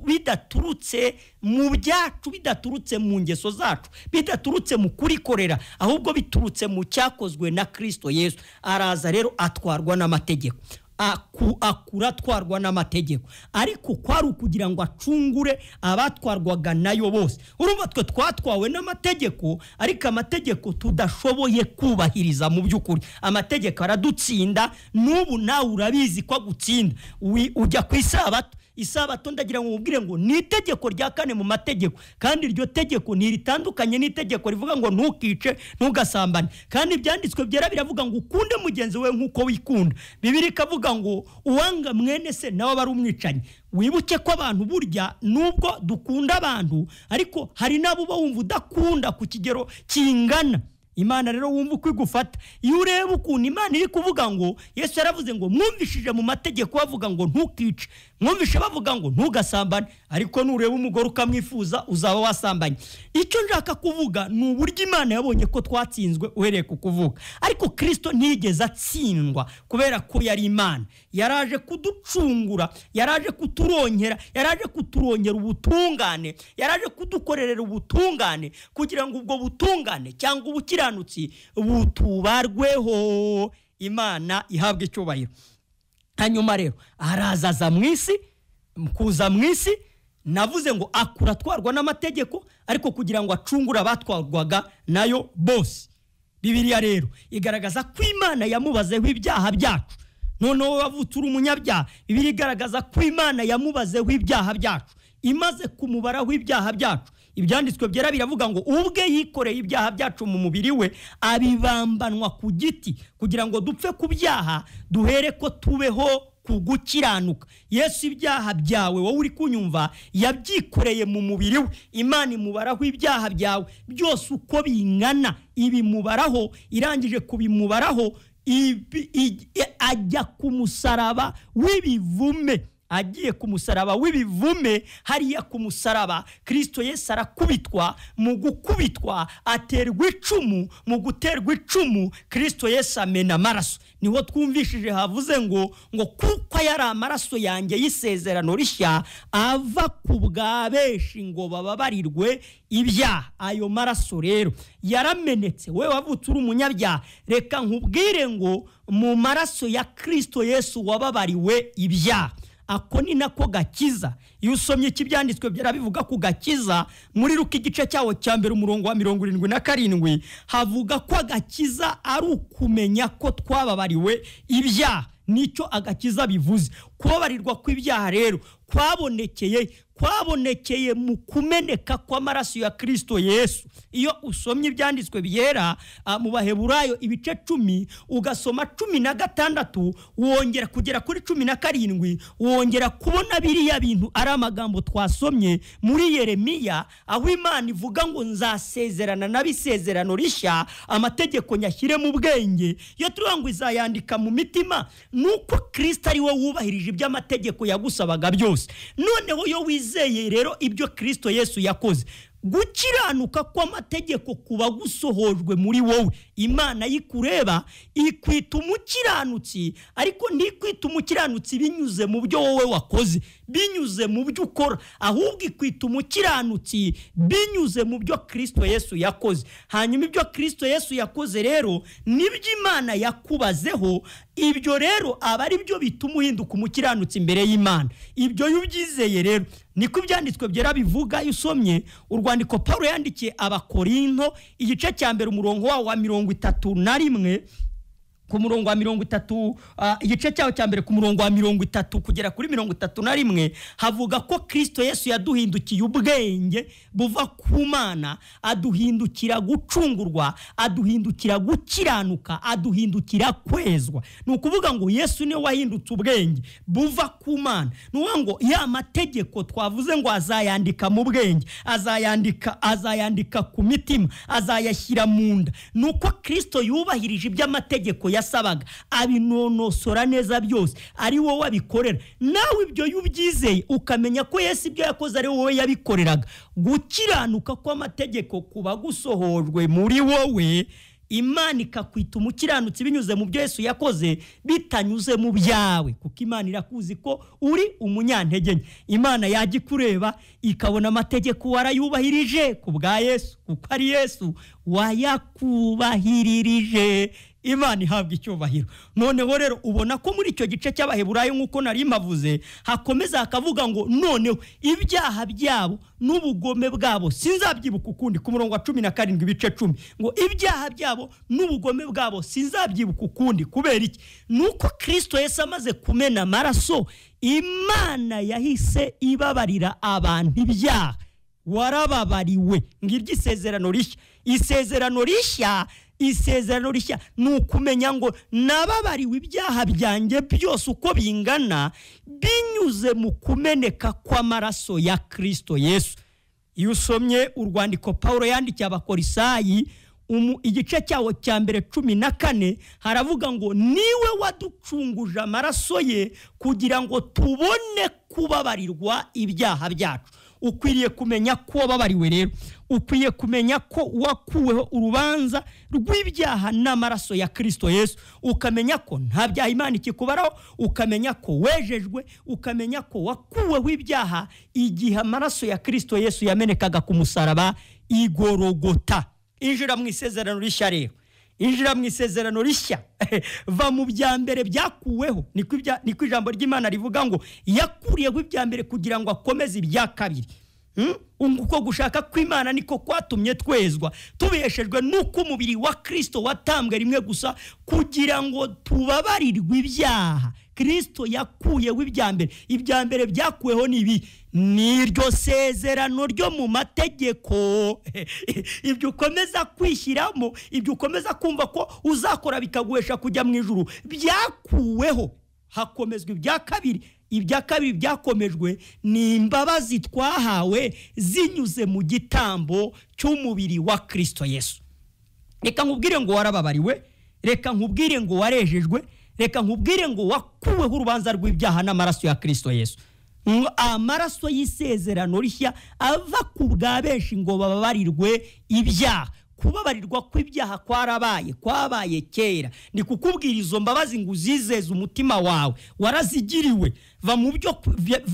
bidaturutse mu byacu, bidaturutse mu ngeso zacu, bidaturutse mu kurikorera, ahubwo biturutse mu cyakozwe na Kristo Yesu. Araza rero atwarwa n'amategeko, akura atwarwa n'amategeko, ariko kwari ukugira ngo acungure abatwarwaga nayo bose. Urumva twe twatwawe n'amategeko, ariko amategeko tudashoboye kubahiriza. Mu by'ukuri amategeko aradutsinda. N'ubu nawe urabizi ko agutsinda. Ujya ku isabato, isabato ndagira ngo mubwire ngo ni itegeko rya 4 mu mategeko, kandi iryo tegeko ntiritandukanye n'itegeko rivuga ngo ntukice, ntugasambane. Kandi ibyanditswe byera biravuga ngo ukunde mugenzi we nk'uko wikunda. Bibiliya ikavuga ngo uwanga mwene se nawe aba ari umwicanyi. Wibuke ko abantu burya nubwo dukunda abantu, ariko hari n'abo uba wumva udakunda ku kigero kingana. Imana rero wumva uko igufata. Iyo ureba ukuntu Imana iri kuvuga ngo Yesu yaravuze ngo mwumvishije mu mategeko bavuga ngo ntukice, mwumvishe bavuga ngo ntugasambane, ariko nureba umugore ukamwifuza uzaba wasambanye. Icyo nshaka kuvuga ni uburyo Imana yabonye ko twatsinzwe uhereye ku kuvuka, ariko Kristo ntiyigeze atsindwa kubera ko yari Imana. Yaraje kuducungura, yaraje kuturonkera, yaraje kuturonkera ubutungane, yaraje kudukorerera ubutungane, kugira ngo ubwo butungane cyangwa ubukiranutsi butubarweho. Imana ihabwe icyubahiro. Hanyuma rero arazaza mu isi, kuza mu isi navuze ngo akura atwarwa n'amategeko, ariko kugira ngo acungure abatwarwaga nayo bose. Bibiliya rero igaragaza ko Imana yamubazeho ibyaha byacu. Noneho wavutse uri umunyabyaha, Bibiliya igaragaza ko Imana yamubazeho ibyaha byacu. Imaze kumubaraho ibyaha byacu, ibyanditswe byera biravuga ngo ubwe yikoreye ibyaha byacu mu mubiri we, abibambanwa ku giti, kugira ngo dupfe ku byaha duhere ko tubeho ku gukiranuka. Yesu ibyaha byawe wowe uri kunyumva yabyikoreye mu mubiri we. Imana imubaraho ibyaha byawe byose uko bingana, ibimubaraho. Irangije kubimubaraho, ajya ku musaraba w'ibivume. Agiye ku musaraba w'ibivume, hariya ku musaraba Kristo Yesu arakubitwa, mu gukubitwa aterwa icumu, mu guterwa icumu Kristo Yesu amena amaraso. Niho twumvishije havuze ngo kuko yari amaraso yanjye y'isezerano rishya ava ku bwa benshi ngo bababarirwe ibyaha. Ayo maraso rero yaramenetse. Wowe wavutse uri umunyabyaha, reka nkubwire ngo mu maraso ya Kristo Yesu wababariwe ibyaha. Ako ni nako gakiza. Iyo usomye ikibyanditswe byarabivuga ku gakiza muri Luka igice cyawo cya mbere umurongo wa 77, havuga ko agakiza ari ukumenya ko twababariwe ibyaha. Nicyo agakiza bivuze. Kubabarirwa kw'ibyaha rero kwabonekeye mu kumeneka kw'amaraso ya Kristo Yesu. Iyo usomye ibyanditswe byera mu Baheburayo ibice 10 ugasoma 16 wongera kugera kuri 17, wongera kubona biriya bintu ari amagambo twasomye muri Yeremiya, aho Imana ivuga ngo nzasezerana n'abisezerano rishya, amategeko nyashyire mu bwenge. Iyo tuvuga ngo izayandika mu mitima, nuko Kristo ari we wubahirije iby'amategeko yagusabaga byose. Noneho yo wizeye rero ibyo Kristo Yesu yakoze, gukiranuka kw'amategeko kuba gusohojwe muri wowe. Imana yikureba ikwita umukiranutsi, ariko ntikwita umukiranutsi binyuze mu byo wowe wakoze, binyuze mu byo ukora, ahubwo ikwita umukiranutsi binyuze mu byo Kristo Yesu yakoze. Hanyuma ibyo Kristo Yesu yakoze rero nibyo Imana yakubazeho, ibyo rero aba ari byo bituma uhinduka umukiranutsi imbere y'Imana. Ibyo yubyizeye rero niko ibyanditswe byera bivuga. Iyo usomye urwandiko Paulo yandikiye Abakorinto igice cya mbere umurongo wawo wa 31, ku murongo wa 30, igice cyawo cya mbere ku murongo wa 30 kugera kuri 31, havuga ko Kristo Yesu yaduhindukiye ubwenge buva ku Mana, aduhindukira gucungurwa, aduhindukira gukiranuka, aduhindukira kwezwa. Ni ukuvuga ngo Yesu niwe wahindutse ubwenge buva ku Mana. Ni ukuvuga ngo ya mategeko twavuze ngo azayandika mu bwenge, azayandika ku mitima, azayashyira mu nda. Nuko Kristo yubahirije iby'amategeko yasabaga, abinonosora neza byose, ari wowe abikorera. Nawe ibyo yubyizeye ukamenya ko Yesu ibyo yakoze ari wowe yabikoreraga, gukiranuka kw'amategeko kuba gusohojwe muri wowe. Imana ikakwita umukiranutsi binyuze mu byo Yesu yakoze, bitanyuze mu byawe, kuko Imana irakuzi ko uri umunyantege nke. Imana yajya ikureba ikabona amategeko warayubahirije ku bwa Yesu, kuko ari Yesu wayakubahiririje. Imana ihabwa icyubahiro. Noneho rero ubona ko muri icyo gice cy'Abaheburayo nk'uko nari mpavuze, hakomeza hakavuga ngo noneho ibyaha byabo n'ubugome bwabo sinzabyibuka ukundi. Ku murongo wa 17 ibice 10 ngo ibyaha byabo n'ubugome bwabo sinzabyibuka ukundi. Kubera iki? Nuko Kristo Yesu amaze kumena amaraso, Imana yahise ibabarira abantu ibyaha. Warababariwe. Ngiryo isezerano rishya. Isezerano rishya ni ukumenya ngo nababariwe ibyaha byanjye byose uko bingana binyuze mu kumeneka kw'amaraso ya Kristo Yesu. Iyo usomye urwandiko Paulo yandikiye Abakorisayi igice cyawo cya mbere 14, haravuga ngo niwe waducunguje amaraso ye kugira ngo tubone kubabarirwa ibyaha byacu. Ukwiriye kumenya ko wababariwe rero, ukwiye kumenya ko wakuweho urubanza rw'ibyaha n'amaraso ya Kristo Yesu, ukamenya ko nta byaha Imana ikikubaraho, ukamenya ko wejejwe, ukamenya ko wakuweho ibyaha igihe amaraso ya Kristo Yesu yamenekaga ku musaraba igorogota. Injira mu isezerano rishya rero, injira mu isezerano rishya, va mu bya mbere byakuweho. Niko ijambo ry'Imana rivuga ngo yakuriyeho ibya mbere kugira ngo akomeze ibya kabiri. Uko gushaka kw'Imana niko kwatumye twezwa, tubeshejwe nuko umubiri wa Kristo watambwe rimwe gusa kugira ngo tubabarirwe ibyaha. Kristo yakuyeho ibya mbere. Ibya mbere byakuweho ni ibi, niryo sezerano ryo mu mategeko. Ibyo ukomeza kwishyiramo, ibyo ukomeza kumva ko uzakora bikaguhesha kujya mu ijuru, byakuweho hakomezwa ibya kabiri. Ibya kabiri byakomejwe ni imbabazi twahawe zinyuze mu gitambo cy'umubiri wa Kristo Yesu. Reka nkubwire ngo warababariwe, reka nkubwire ngo warejejwe, Reka nkubwire ngo wakuweho urubanza rw'ibyaha n'amaraso ya Kristo Yesu. Amaraso y'isezerano rishya ava ku bwa benshi ngo bababarirwe ibyaha. Kubabarirwa kw'ibyaha kwarabaye, kwabaye kera. Ni kukubwira izo mbabazi ngo uzizeze umutima wawe, warazigiriwe. Va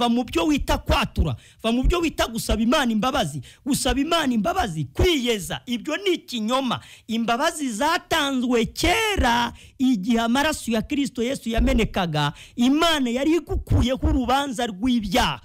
mu byo wita kwatura, va mu byo wita gusaba Imana imbabazi. Gusaba Imana imbabazi, kwiyeza, ibyo ni ikinyoma. Imbabazi zatanzwe kera igihe amaraso ya Kristo Yesu yamenekaga. Imana yari igukuyeho urubanza rw'ibyaha.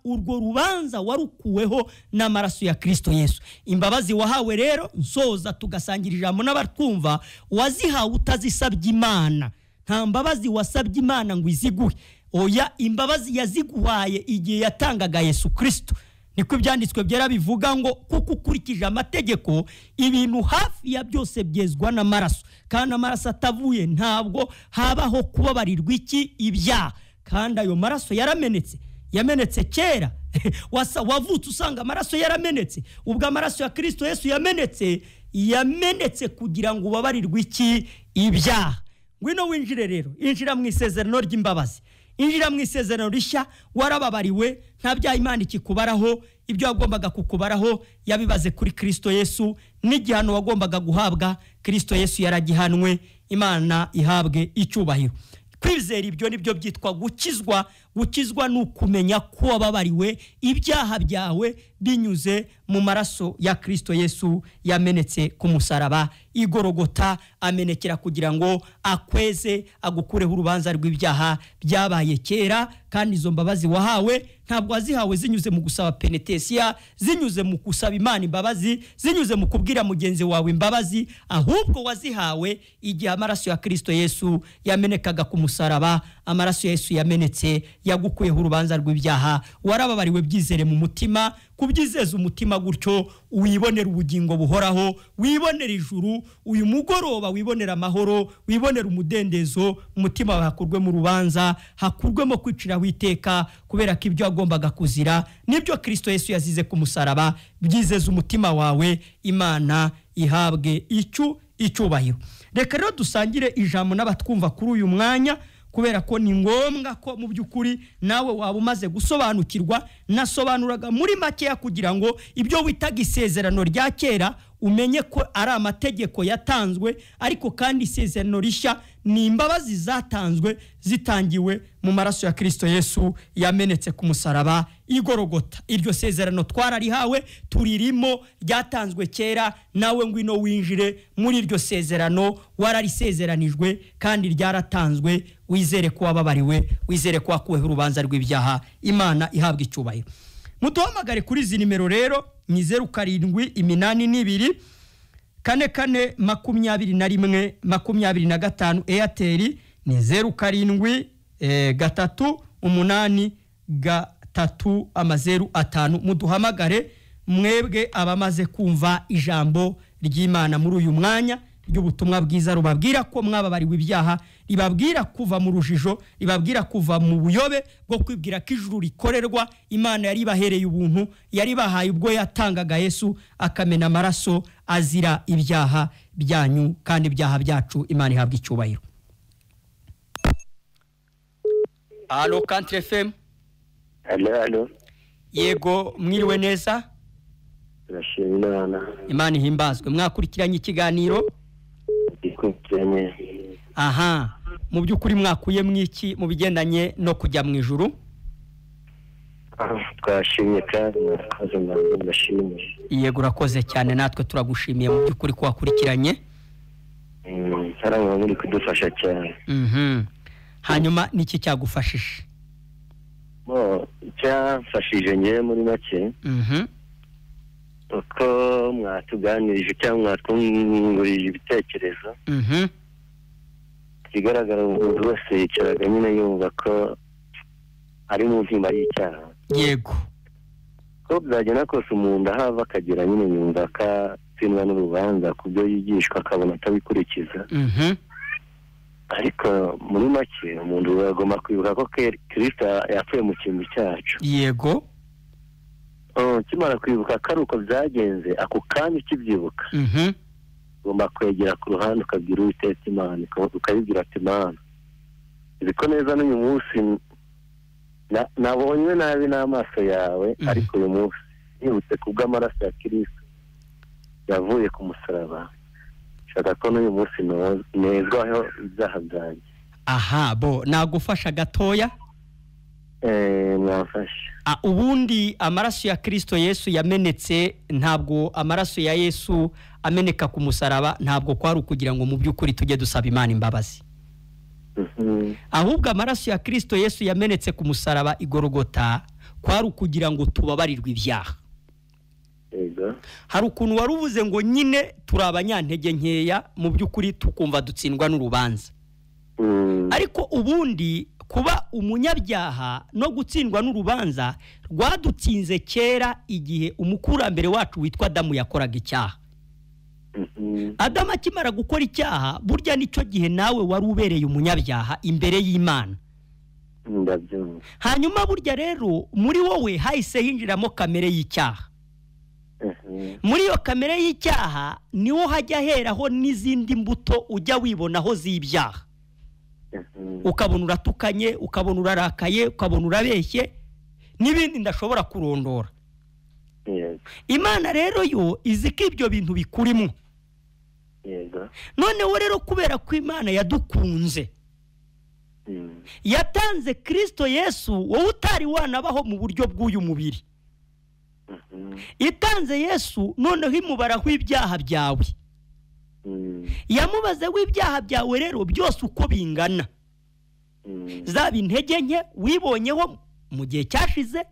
Urwo rubanza warukuweho n'amaraso ya Kristo Yesu. Imbabazi wahawe rero, nsoza tugasangira ijambo n'abatwumva, wazihawe utazisabye Imana. Nta mbabazi wasabye Imana ngo iziguhe. Oya, imbabazi yaziguhaye igihe yatangaga Yesu Kristo. Niko ibyanditswe byera bivuga ngo kuko ukurikije amategeko ibintu hafi ya byose byezwa n'amaraso, kandi amaraso atavuye ntabwo habaho kubabarirwa iki? Ibyaha. Kandi ayo maraso yaramenetse, yamenetse kera. Wavutse usanga amaraso yaramenetse. Ubwo amaraso ya Kristo Yesu yamenetse, yamenetse kugira ngo ubabarirwe iki? Ibyaha. Ngwino winjire rero, injira mu isezerano ry'imbabazi, injira mu isezerano rishya. Warababariwe, nta byaha Imana ikikubaraho. Ibyo wagombaga kukubaraho yabibaze kuri Kristo Yesu, n'igihano wagombaga guhabwa Kristo Yesu yaragihanwe. Imana ihabwe icyubahiro. Kwizera ibyo nibyo byitwa gukizwa. Gukizwa ni ukumenya ko wababariwe ibyaha byawe binyuze mu maraso ya Kristo Yesu yamenetse ku musaraba igorogota, amenekera kugira ngo akweze, agukureho urubanza rw'ibyaha byabaye kera. Kandi izo mbabazi wahawe ntabwo wazihawe zinyuze mu gusaba penetesiya, zinyuze mu gusaba Imana imbabazi, zinyuze mu kubwira mugenzi wawe imbabazi, ahubwo wazihawe igihe amaraso ya Kristo Yesu yamenekaga ku musaraba. Amaraso Yesu yamenetse yagukuyeho urubanza rw'ibyaha. Warababariwe, byizere mu mutima. Kubyizeza umutima gutyo wibonera ubugingo buhoraho, wibonera ijuru uyu mugoroba, wibonera amahoro, wibonera umudendezo. Umutima wawe hakurwe mu rubanza, hakurwemo kwiciraho iteka, kubera ko ibyo wagombaga kuzira nibyo Kristo Yesu yazize ku musaraba. Byizeza umutima wawe, Imana ihabwe icyubahiro. Reka rero dusangire ijambo n'abatwumva kuri uyu mwanya, kubera ko ni ngombwa ko mu by'ukuri nawe waba umaze gusobanukirwa. Nasobanuraga muri makeya kugira ngo ibyo witaga isezerano rya kera umenye ko ari amategeko yatanzwe, ariko kandi isezerano rishya ni imbabazi zatanzwe zitangiwe mu maraso ya Kristo Yesu yamenetse ku musaraba igorogota. Iryo sezerano twararihawe, turirimo, ryatanzwe kera. Nawe ngwino winjire muri iryo sezerano, wararisezeranijwe kandi ryaratanzwe. Wizere ko wababariwe, wizere ko wakuweho urubanza rw'ibyaha. Imana ihabwa icyubahiro. Muduhamagare kuri izi nimero rero, ni 0 7 82 4 4 21 25. Airtel ni 0 7 3 8 3 0 5. Muduhamagare mwebwe abamaze kumva ijambo ry'Imana muri uyu mwanya ry'ubutumwa bwiza rubabwira ko mwababariwe ibyaha, ribabwira kuva mu rujijo, ribabwira kuva mu buyobe bwo kwibwira ko ijuru rikorerwa. Imana yari bahereye ubuntu, yari bahaye ubwo yatangaga Yesu akamena amaraso azira ibyaha byanyu kandi ibyaha byacu. Imana ihabwa icyubahiro. Allo Country FM. Allo allo. Yego, mwiriwe neza. Turashima Imana. Imana ihimbazwe. Mwakurikiranye ikiganiro? Aha, mu by'ukuri mwakuye mwiki mu bigendanye no kujya mu ijuru? Twashimye kandi murakoze, ndashimye. Yego, urakoze cyane, natwe turagushimiye mu by'ukuri ko wakurikiranye. Sarangwa muri kudufasha cyane. Hanyuma niki cyagufashije? Bo, cyafashije ngewe muri make. Uko mwatuganirije cyangwa mwatwungurije ibitekerezo, ikigaragara umuntu wese yicaraga nyine yumva ko ari mu ntimba y'icyaha. Yego, ko byagenda kose umuntu ahava akagera nyine yumva ko atsindwa n'urubanza ku byo yigishwa, akabona atabikurikiza. Ariko muri make umuntu agomba kwibuka ko Kristo yapfuye mu cyimbo cyacu. Yego, ukimara kwibuka ko ari uko byagenze, ako kanya ukibyibuka ugomba kwegera ku ruhande ukabwira Uwiteka Imana, ukayibwira ati Imana, Nzi ko neza n'uyu munsi nabonywe nabi n'amaso yawe, ariko uyu munsi nibutse kubw'amaraso ya Kristo yavuye ku musaraba, nshaka ko n'uyu munsi nezwaho ibyaha byanjye. Aha bo nagufasha gatoya. Mwamfasha. Ubundi amaraso ya Kristo Yesu yamenetse, ntabwo amaraso ya Yesu ameneka ku musaraba ntabwo kwari ukugira ngo mu by'ukuri tujye dusaba Imana imbabazi. Ahubwo amaraso ya Kristo Yesu yamenetse ku musaraba igorogota kwari ukugira ngo tubabarirwe ibyaha. Hari ukuntu wari uvuze ngo nyine turi abanyantege nkeya mu by'ukuri tukumva dutsindwa n'urubanza. Ariko ubundi kuba umunyabyaha no gutsindwa n'urubanza rwadutsinze kera igihe umukurambere wacu witwa Adamu yakoraga icyaha. Adamu akimara gukora icyaha, burya nicyo gihe nawe wari ubereye umunyabyaha imbere y'Imana. Hanyuma burya rero muri wowe hahise hinjiramo kamere y'icyaha. Muri iyo kamere y'icyaha niwo hajya heraho n'izindi mbuto ujya wibonaho z'ibyaha. Ukabona uratukanye, ukabona urarakaye, ukabona urabeshye n'ibindi ndashobora kurondora. Imana rero yo izi ko ibyo bintu bikurimo. Noneho rero kubera ko Imana yadukunze, yatanze Kristo Yesu wowe utari wanabaho mu buryo bw'uyu mubiri. Itanze Yesu noneho imubaraho ibyaha byawe. Yamubaze w'ibyaha byawe rero byose uko bingana, zaba intege nke wibonyeho mu gihe cyashize,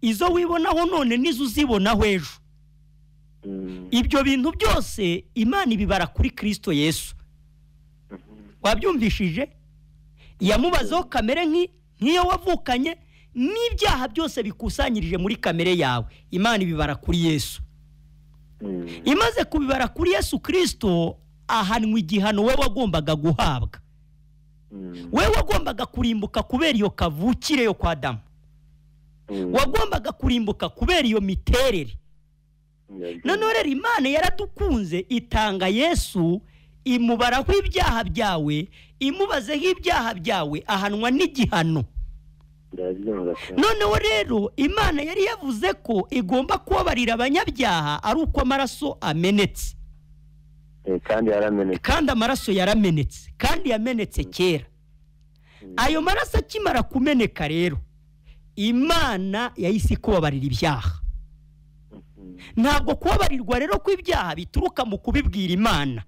izo wibonaho none n'izo uzibonaho ejo. Ibyo bintu byose Imana ibibara kuri Kristo Yesu. Wabyumvishije? Yamubazeho kamere nk'iyo wavukanye n'ibyaha byose bikusanyirije muri kamere yawe, Imana ibibara kuri Yesu. Imaze kubibara kuri Yesu Kristo, ahanwa igihano we wagombaga guhabwa. We wagombaga kurimbuka kubera iyo kavukire yo kwa Adamu. Wagombaga kurimbuka kubera iyo miterere. Noneho rero Imana yaradukunze itanga Yesu, imubaraho ibyaha byawe, imubazeho ibyaha byawe, ahanwa n'igihano. Noneho rero Imana yari yavuze ko igomba kubabarira abanyabyaha ari uko amaraso amenetse. Kandi yaramenetse. Kandi amaraso yaramenetse, kandi yamenetse kera. Ayo maraso akimara kumeneka rero, Imana yahise ikubabarira ibyaha. Ntabwo kubabarirwa rero kw'ibyaha bituruka mu kubibwira Imana,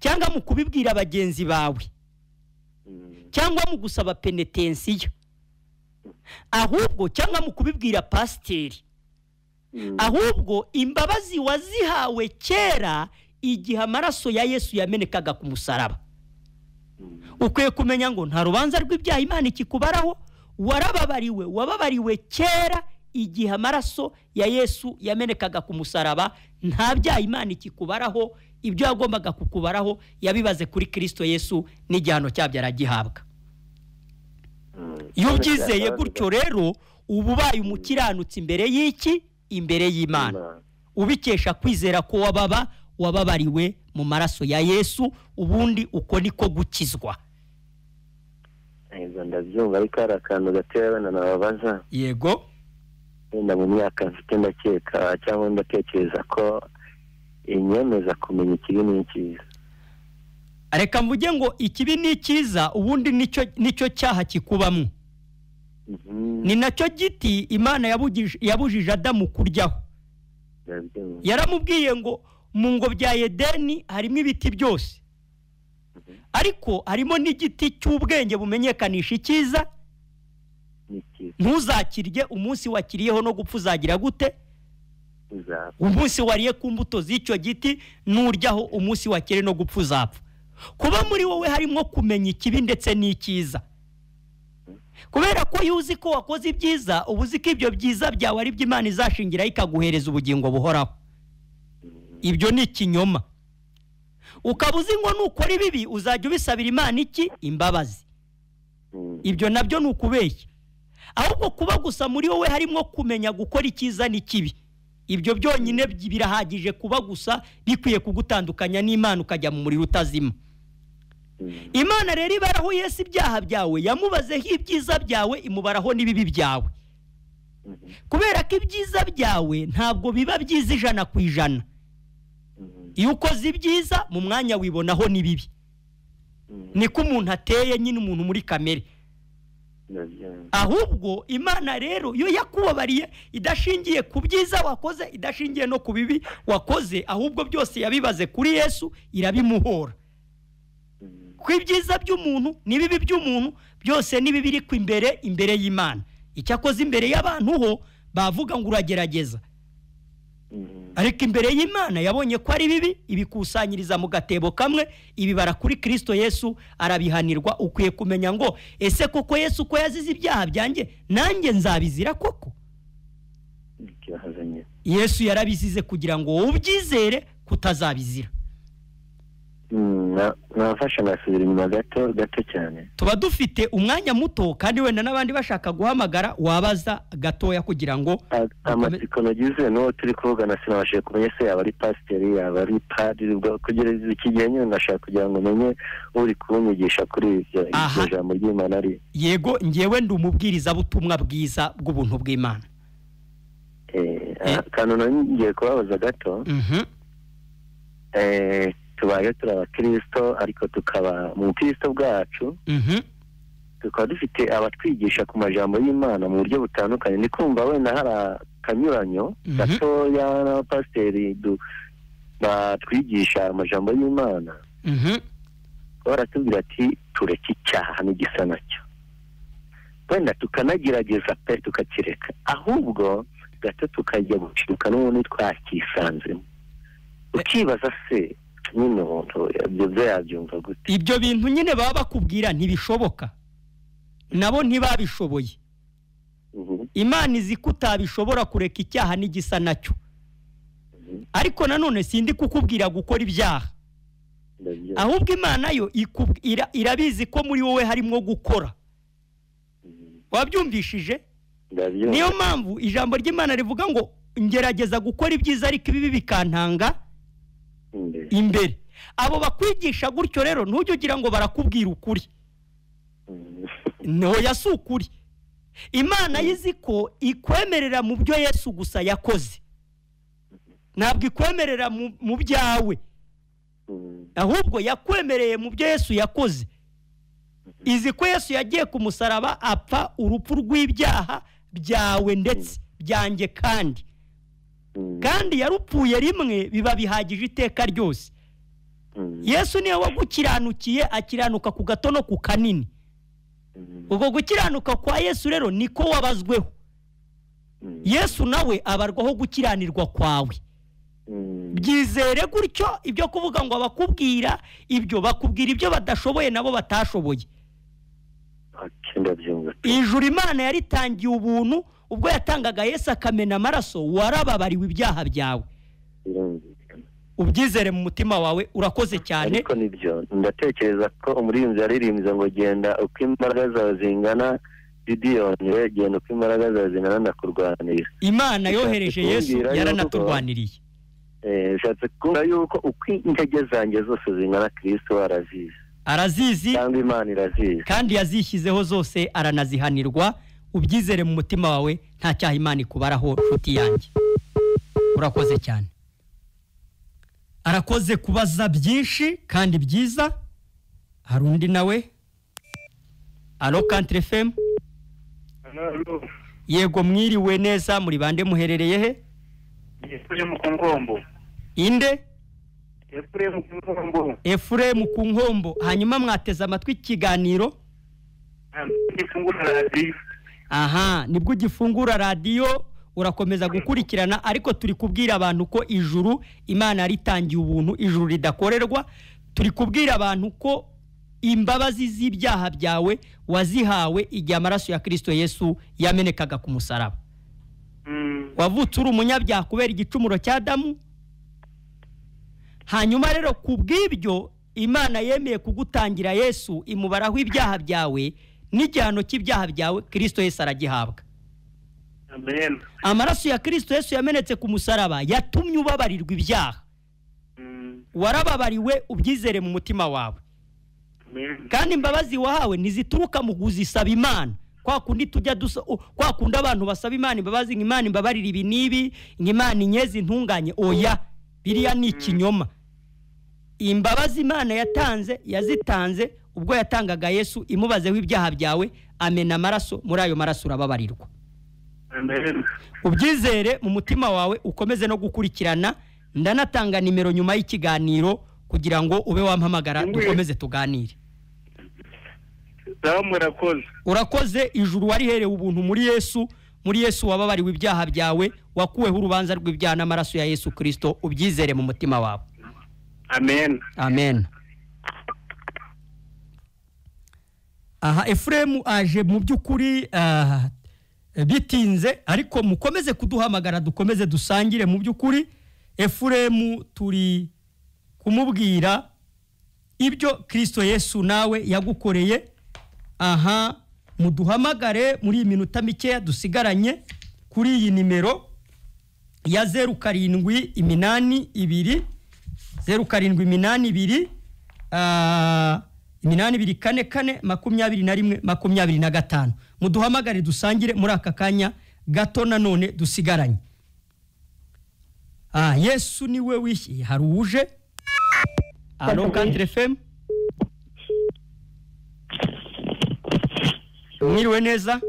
cyangwa mu kubibwira bagenzi bawe, cyangwa mu gusaba penetensiyo, ahubwo cyangwa mu kubibwira pasiteri. Ahubwo imbabazi wazihawe kera igihe amaraso ya Yesu yamenekaga ku musaraba. Ukwiye kumenya ngo nta rubanza rw'ibyaha Imana ikikubaraho, warababariwe, wababariwe kera igihe amaraso ya Yesu yamenekaga ku musaraba. Nta byaha Imana ikikubaraho, ibyo yagombaga kukubaraho yabibaze kuri Kristo Yesu n'igihano cyabyo aragihabwa. Iyo ubyizeye gutyo rero uba ubaye umukiranutsi imbere y'iki? Imbere y'Imana. Ubikesha kwizera ko wababariwe mu maraso ya Yesu. Ubundi uko niko gukizwa. Ndabyumva, ariko hari akantu gatoya wenda nababaza. Yego. Wenda mu myaka mfite ndakeka cyangwa ndatekereza ko inyemeza kumenya ikibi n'icyiza. Reka mvuge ngo ikibi n'icyiza ubundi nicyo cyaha kikubamo. Ni nacyo giti Imana yabujije Adamu kuryaho. Yaramubwiye ngo mu ngobyi ya Edeni harimo ibiti byose, ariko harimo n'igiti cy'ubwenge bumenyekanisha icyiza, ntuzakirye. Umunsi wakiriyeho no gupfa uzagira gute? Umunsi wariye ku mbuto z'icyo giti nuryaho, umunsi wakiriye no gupfa uzapfa. Kuba muri wowe harimo kumenya ikibi ndetse n'icyiza, kubera ko iyo uzi ko wakoze ibyiza, uba uzi ko ibyo byiza byawe ari byo Imana izashingiraho ikaguhereza ubugingo buhoraho. Ibyo ni ikinyoma. Ukaba uzi ngo nukora ibibi uzajya ubisabira Imana iki? Imbabazi. Ibyo nabyo ni ukubeshya. Ahubwo kuba gusa muri wowe harimo kumenya gukora icyiza n'ikibi, ibyo byonyine birahagije kuba gusa bikwiye kugutandukanya n'Imana ukajya mu muriro utazima. Imana rero ibaraho Yesu ibyaha byawe, yamubazeho ibyiza byawe, imubaraho n'ibibi byawe. Kubera ko ibyiza byawe ntabwo biba byiza 100%. Iyo ukoze ibyiza mu mwanya wibonaho n'ibibi. Niko umuntu ateye nyine, umuntu muri kamere. Ahubwo Imana rero yo yakubabariye idashingiye ku byiza wakoze, idashingiye no ku bibi wakoze, ahubwo byose yabibaze kuri Yesu irabimuhora. Ku ibyiza by'umuntu n'ibibi by'umuntu byose nibi biri ku imbere y'Imana. Icyakoze imbere y'abantu ho bavuga ngo uragerageza, ariko imbere y'Imana yabonye ko ari bibi, ibikusanyiriza mu gatebo kamwe, ibibara kuri Kristo Yesu, arabihanirwa. Ukwiye kumenya ngo ese koko Yesu ko yazize ibyaha byanjye, nanjye nzabizira koko? Yesu yarabizize kugira ngo wowe ubyizere kutazabizira. Nafasha nasubira inyuma gato gato cyane. Tuba dufite umwanya muto kandi wenda n'abandi bashaka guhamagara, wabaza gatoya kugira ngo Amatsiko nagize n'uwo turi kuvugana sinabashije kumenya se yaba ari pasiteri, yaba ari padiri. Ubwo kugeza iki gihe nyine ndashaka kugira ngo menye uri kunyigisha kuri iryo jambo ry'Imana ari. Yego, ngewe ndi umubwirizabutumwa bwiza bw'ubuntu bw'Imana. Akantu ngiye kubabaza gato. Tubaye turi abakirisito, ariko tukaba mu bukristo bwacu tukaba dufite abatwigisha ku majambo y'Imana mu buryo butandukanye. Ni kumva wenda hari akanyuranyo gatoya n'abapasiteri batwigisha amajambo y'Imana, baratubwira ati tureke icyaha n'igisa nacyo, wenda tukanagerageza pe tukakireka, ahubwo gato tukajya guciruka n'ubundi twakisanzemo. Ukibaza se nyine umuntu ibyo yabyumva gute? Ibyo bintu nyine baba bakubwira ntibishoboka, nabo ntibabishoboye. Imana izi ko utabishobora kureka icyaha n'igisa nacyo. Ariko nanone sindi kukubwira gukora ibyaha, ahubwo Imana yo irabizi ko muri wowe harimo gukora. Wabyumvishije? Niyo mpamvu ijambo ry'Imana rivuga ngo ngerageza gukora ibyiza ariko ibibi bikantanga imbere. Abo bakwigisha gutyo rero ntujye ugira ngo barakubwira ukuri. Ntoya si ukuri. Imana yizi ko ikwemerera mu byo Yesu gusa yakoze, ntabwo ikwemerera mu byawe, ahubwo yakwemereye mu byo Yesu yakoze. Izi ko Yesu yagiye ku musaraba apfa urupfu rw'ibyaha byawe ndetse byanjye, kandi yarupfuye rimwe biba bihagije iteka ryose. Yesu niwe wagukiranukiye, akiranuka ku gato no ku kanini. Ubwo gukiranuka kwa Yesu rero niko wabazweho. Yesu nawe abarwaho gukiranirwa kwawe. Byizere gutyo. Ibyo kuvuga ngo abakubwira ibyo bakubwira ibyo badashoboye nabo batashoboye. Ijuru Imana yaritangiye ubuntu ubwo yatangaga Yesu akamena amaraso, warababariwe ibyaha byawe. Ubyizere mu mutima wawe. Urakoze cyane. Ariko nibyo ndatekereza ko umuririmbyi yaririmbye ngo genda uko imbaraga zawe zingana, Gidiyoni genda uko imbaraga zawe zingana ndakurwanira. Imana yohereje Yesu yaranaturwaniriye. Ushatse kuvuga yuko uko intege zanjye zose zingana Kristo arazizi. Arazizi cyangwa Imana irazizi, kandi yazishyizeho zose aranazihanirwa. Ubyizere mu mutima wawe, nta cyaha Imana ikubaraho nshuti yanjye. Urakoze cyane. Arakoze kubaza byinshi kandi byiza. Hari undi nawe. Alo Country FM. Yego, mwiriwe neza, muri bande, muherereye he? Efuremu ku Nkombo. Inde? Efuremu ku Nkombo. Efuremu ku Nkombo. Hanyuma mwateze amatwi ikiganiro? Aha, nibwo ugifungura radiyo urakomeza gukurikirana, ariko turi kubwira abantu ko ijuru Imana yaritangiye ubuntu, ijuru ridakorerwa. Turi kubwira abantu ko imbabazi z'ibyaha byawe wazihawe igihe amaraso ya Kristo Yesu yamenekaga ku musaraba. Wavutse uri umunyabyaha kubera igicumuro cya Adamu. Hanyuma rero ku bw'ibyo Imana yemeye kugutangira Yesu, imubaraho ibyaha byawe n'igihano cy'ibyaha byawe Kristo Yesu aragihabwa. Amen. Amaraso ya Kristo Yesu yamenetse ku musaraba yatumye ubabarirwa ibyaha. Warababariwe, ubyizere mu mutima wawe. Amen. Kandi imbabazi wahawe ntizituruka mu kuzisaba Imana, kwa kundi tujya dusa, kwa kundi abantu basaba Imana imbabazi, ngo Imana imbabarire ibi n'ibi, ngo Imana inyeze intunganye. Oya, biriya ni ikinyoma. Imbabazi Imana yatanze, yazitanze ubwo yatangaga Yesu, imubazeho ibyaha byawe, amena amaraso, muri ayo maraso urababarirwa. Amen. Ubyizere mu mutima wawe, ukomeze no gukurikirana. Ndanatanga nimero nyuma y'ikiganiro kugira ngo ube wampamagara, dukomeze tuganire. Sawa, murakoze. Urakoze. Ijuru wariherewe ubuntu muri Yesu. Muri Yesu wababariwe ibyaha byawe, wakuweho urubanza rw'ibyaha n'amaraso ya Yesu Kirisito. Ubyizere mu mutima wawe. Amen. Amen. Aha Efuremu aje mu by'ukuri bitinze, ariko mukomeze kuduhamagara, dukomeze dusangire. Mu by'ukuri Efuremu turi kumubwira ibyo Kirisito Yesu nawe yagukoreye. Aha muduhamagare muri iyi minota mikeya dusigaranye kuri iyi nimero ya 0782, 0782 8244 21 25. Muduhamagare dusangire muri aka kanya gato nanone dusigaranye. Yesu niwe wishyuye. Hari uwuje. Alo, Country FM, mwiriwe neza?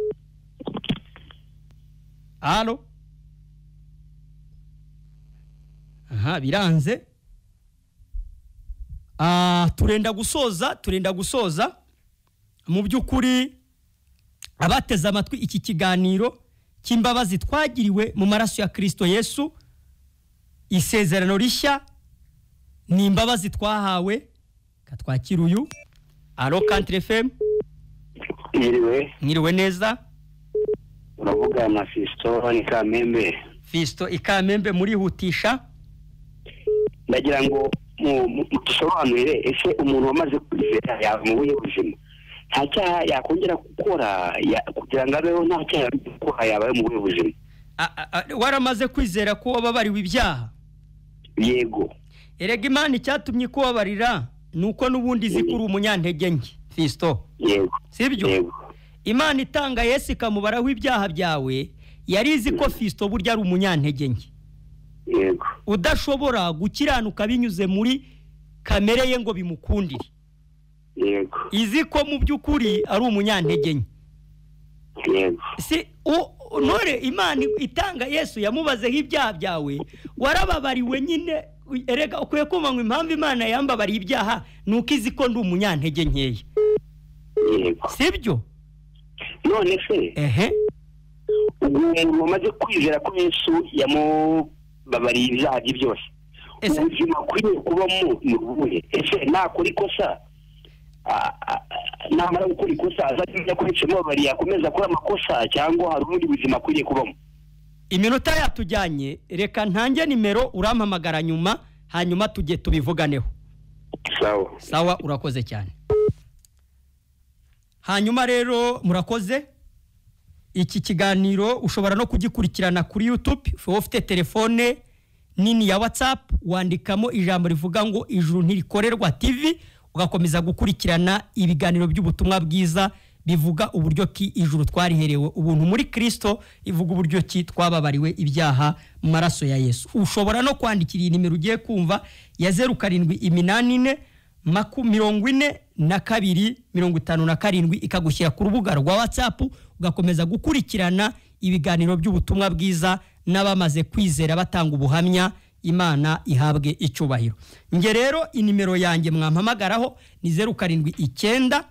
Alo? Aha biranze. Turenda gusoza, turenda gusoza. Mu by'ukuri abateze amatwi iki kiganiro cy'imbabazi twagiriwe mu maraso ya Kristo Yesu, isezerano rishya ni imbabazi twahawe. Katwakira uyu. Alo, Country FM. Mwiriwe. Mwiriwe neza. Uravugana na Fiston Ikamembe. Fiston Ikamembe, murihutisha. Ndagira ngo mudusobanurire, ese umuntu wamaze kwizera yaba mu buhe buzima? Nta cyaha yakongera gukora kugira ngo abeho, nta cyaha gukora, yaba mu buhe buzima? Waramaze kwizera ko wababariwe ibyaha? Yego. Erega Imana icyatumye ikubabarira ni uko n'ubundi izi ko uri umunyantege nke, Fiston. Yego. Sibyo? Yego. Imana itanga Yesu ikamubaraho ibyaha byawe, yari izi ko Fiston burya ari umunyantege nke. Yego. Udashobora gukiranuka binyuze muri kamere ye ngo bimukundire. Yego. Izi ko mu by'ukuri ari umunyantege nke. Yego. Si none Imana itanga Yesu yamubazeho ibyaha byawe, warababariwe nyine. Erega ukwiye kumva ngo impamvu Imana yambabariye ibyaha ni uko izi ko ndi umunyantege nkeya. Yego. Sibyo? None se ehe, ubwo umuntu wamaze kwizera ko Yesu yamubabariye ibyaha bye byose, ubuzima akwiriye kubamo ni ubuhe? Ese nakora ikosa, namara gukora ikosa azajya ko Yesu yamubabariye akomeza akora amakosa, cyangwa hari ubundi buzima akwiriye kubamo? Iminota yatujyanye, reka ntange nimero, urampamagara nyuma, hanyuma tujye tubivuganeho. Sawa. Sawa, urakoze cyane. Hanyuma rero murakoze. Iki kiganiro ushobora no kugikurikirana kuri YouTube. Uba ufite telefone nini ya WhatsApp, wandikamo ijambo rivuga ngo Ijuru Ntirikorerwa TV, ugakomeza gukurikirana ibiganiro by'ubutumwa bwiza bivuga uburyo ki ijuru twariherewe ubuntu muri Kristo, ivuga uburyo ki twababariwe ibyaha mu maraso ya Yesu. Ushobora no kwandikira iyi nimero ugiye kumva ya 0784 42 57, ikagushyira ku rubuga rwa WhatsApp, ugakomeza gukurikirana ibiganiro by'ubutumwa bwiza n'abamaze kwizera batanga ubuhamya. Imana ihabwe icyubahiro. Nge rero inimero yanjye mwampamagaraho ni 079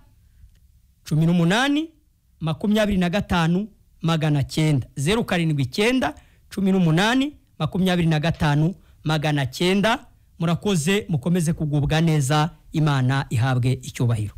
18 25 900, 079 18 25 900. Murakoze, mukomeze kugubwa neza. Imana ihabwe icyubahiro.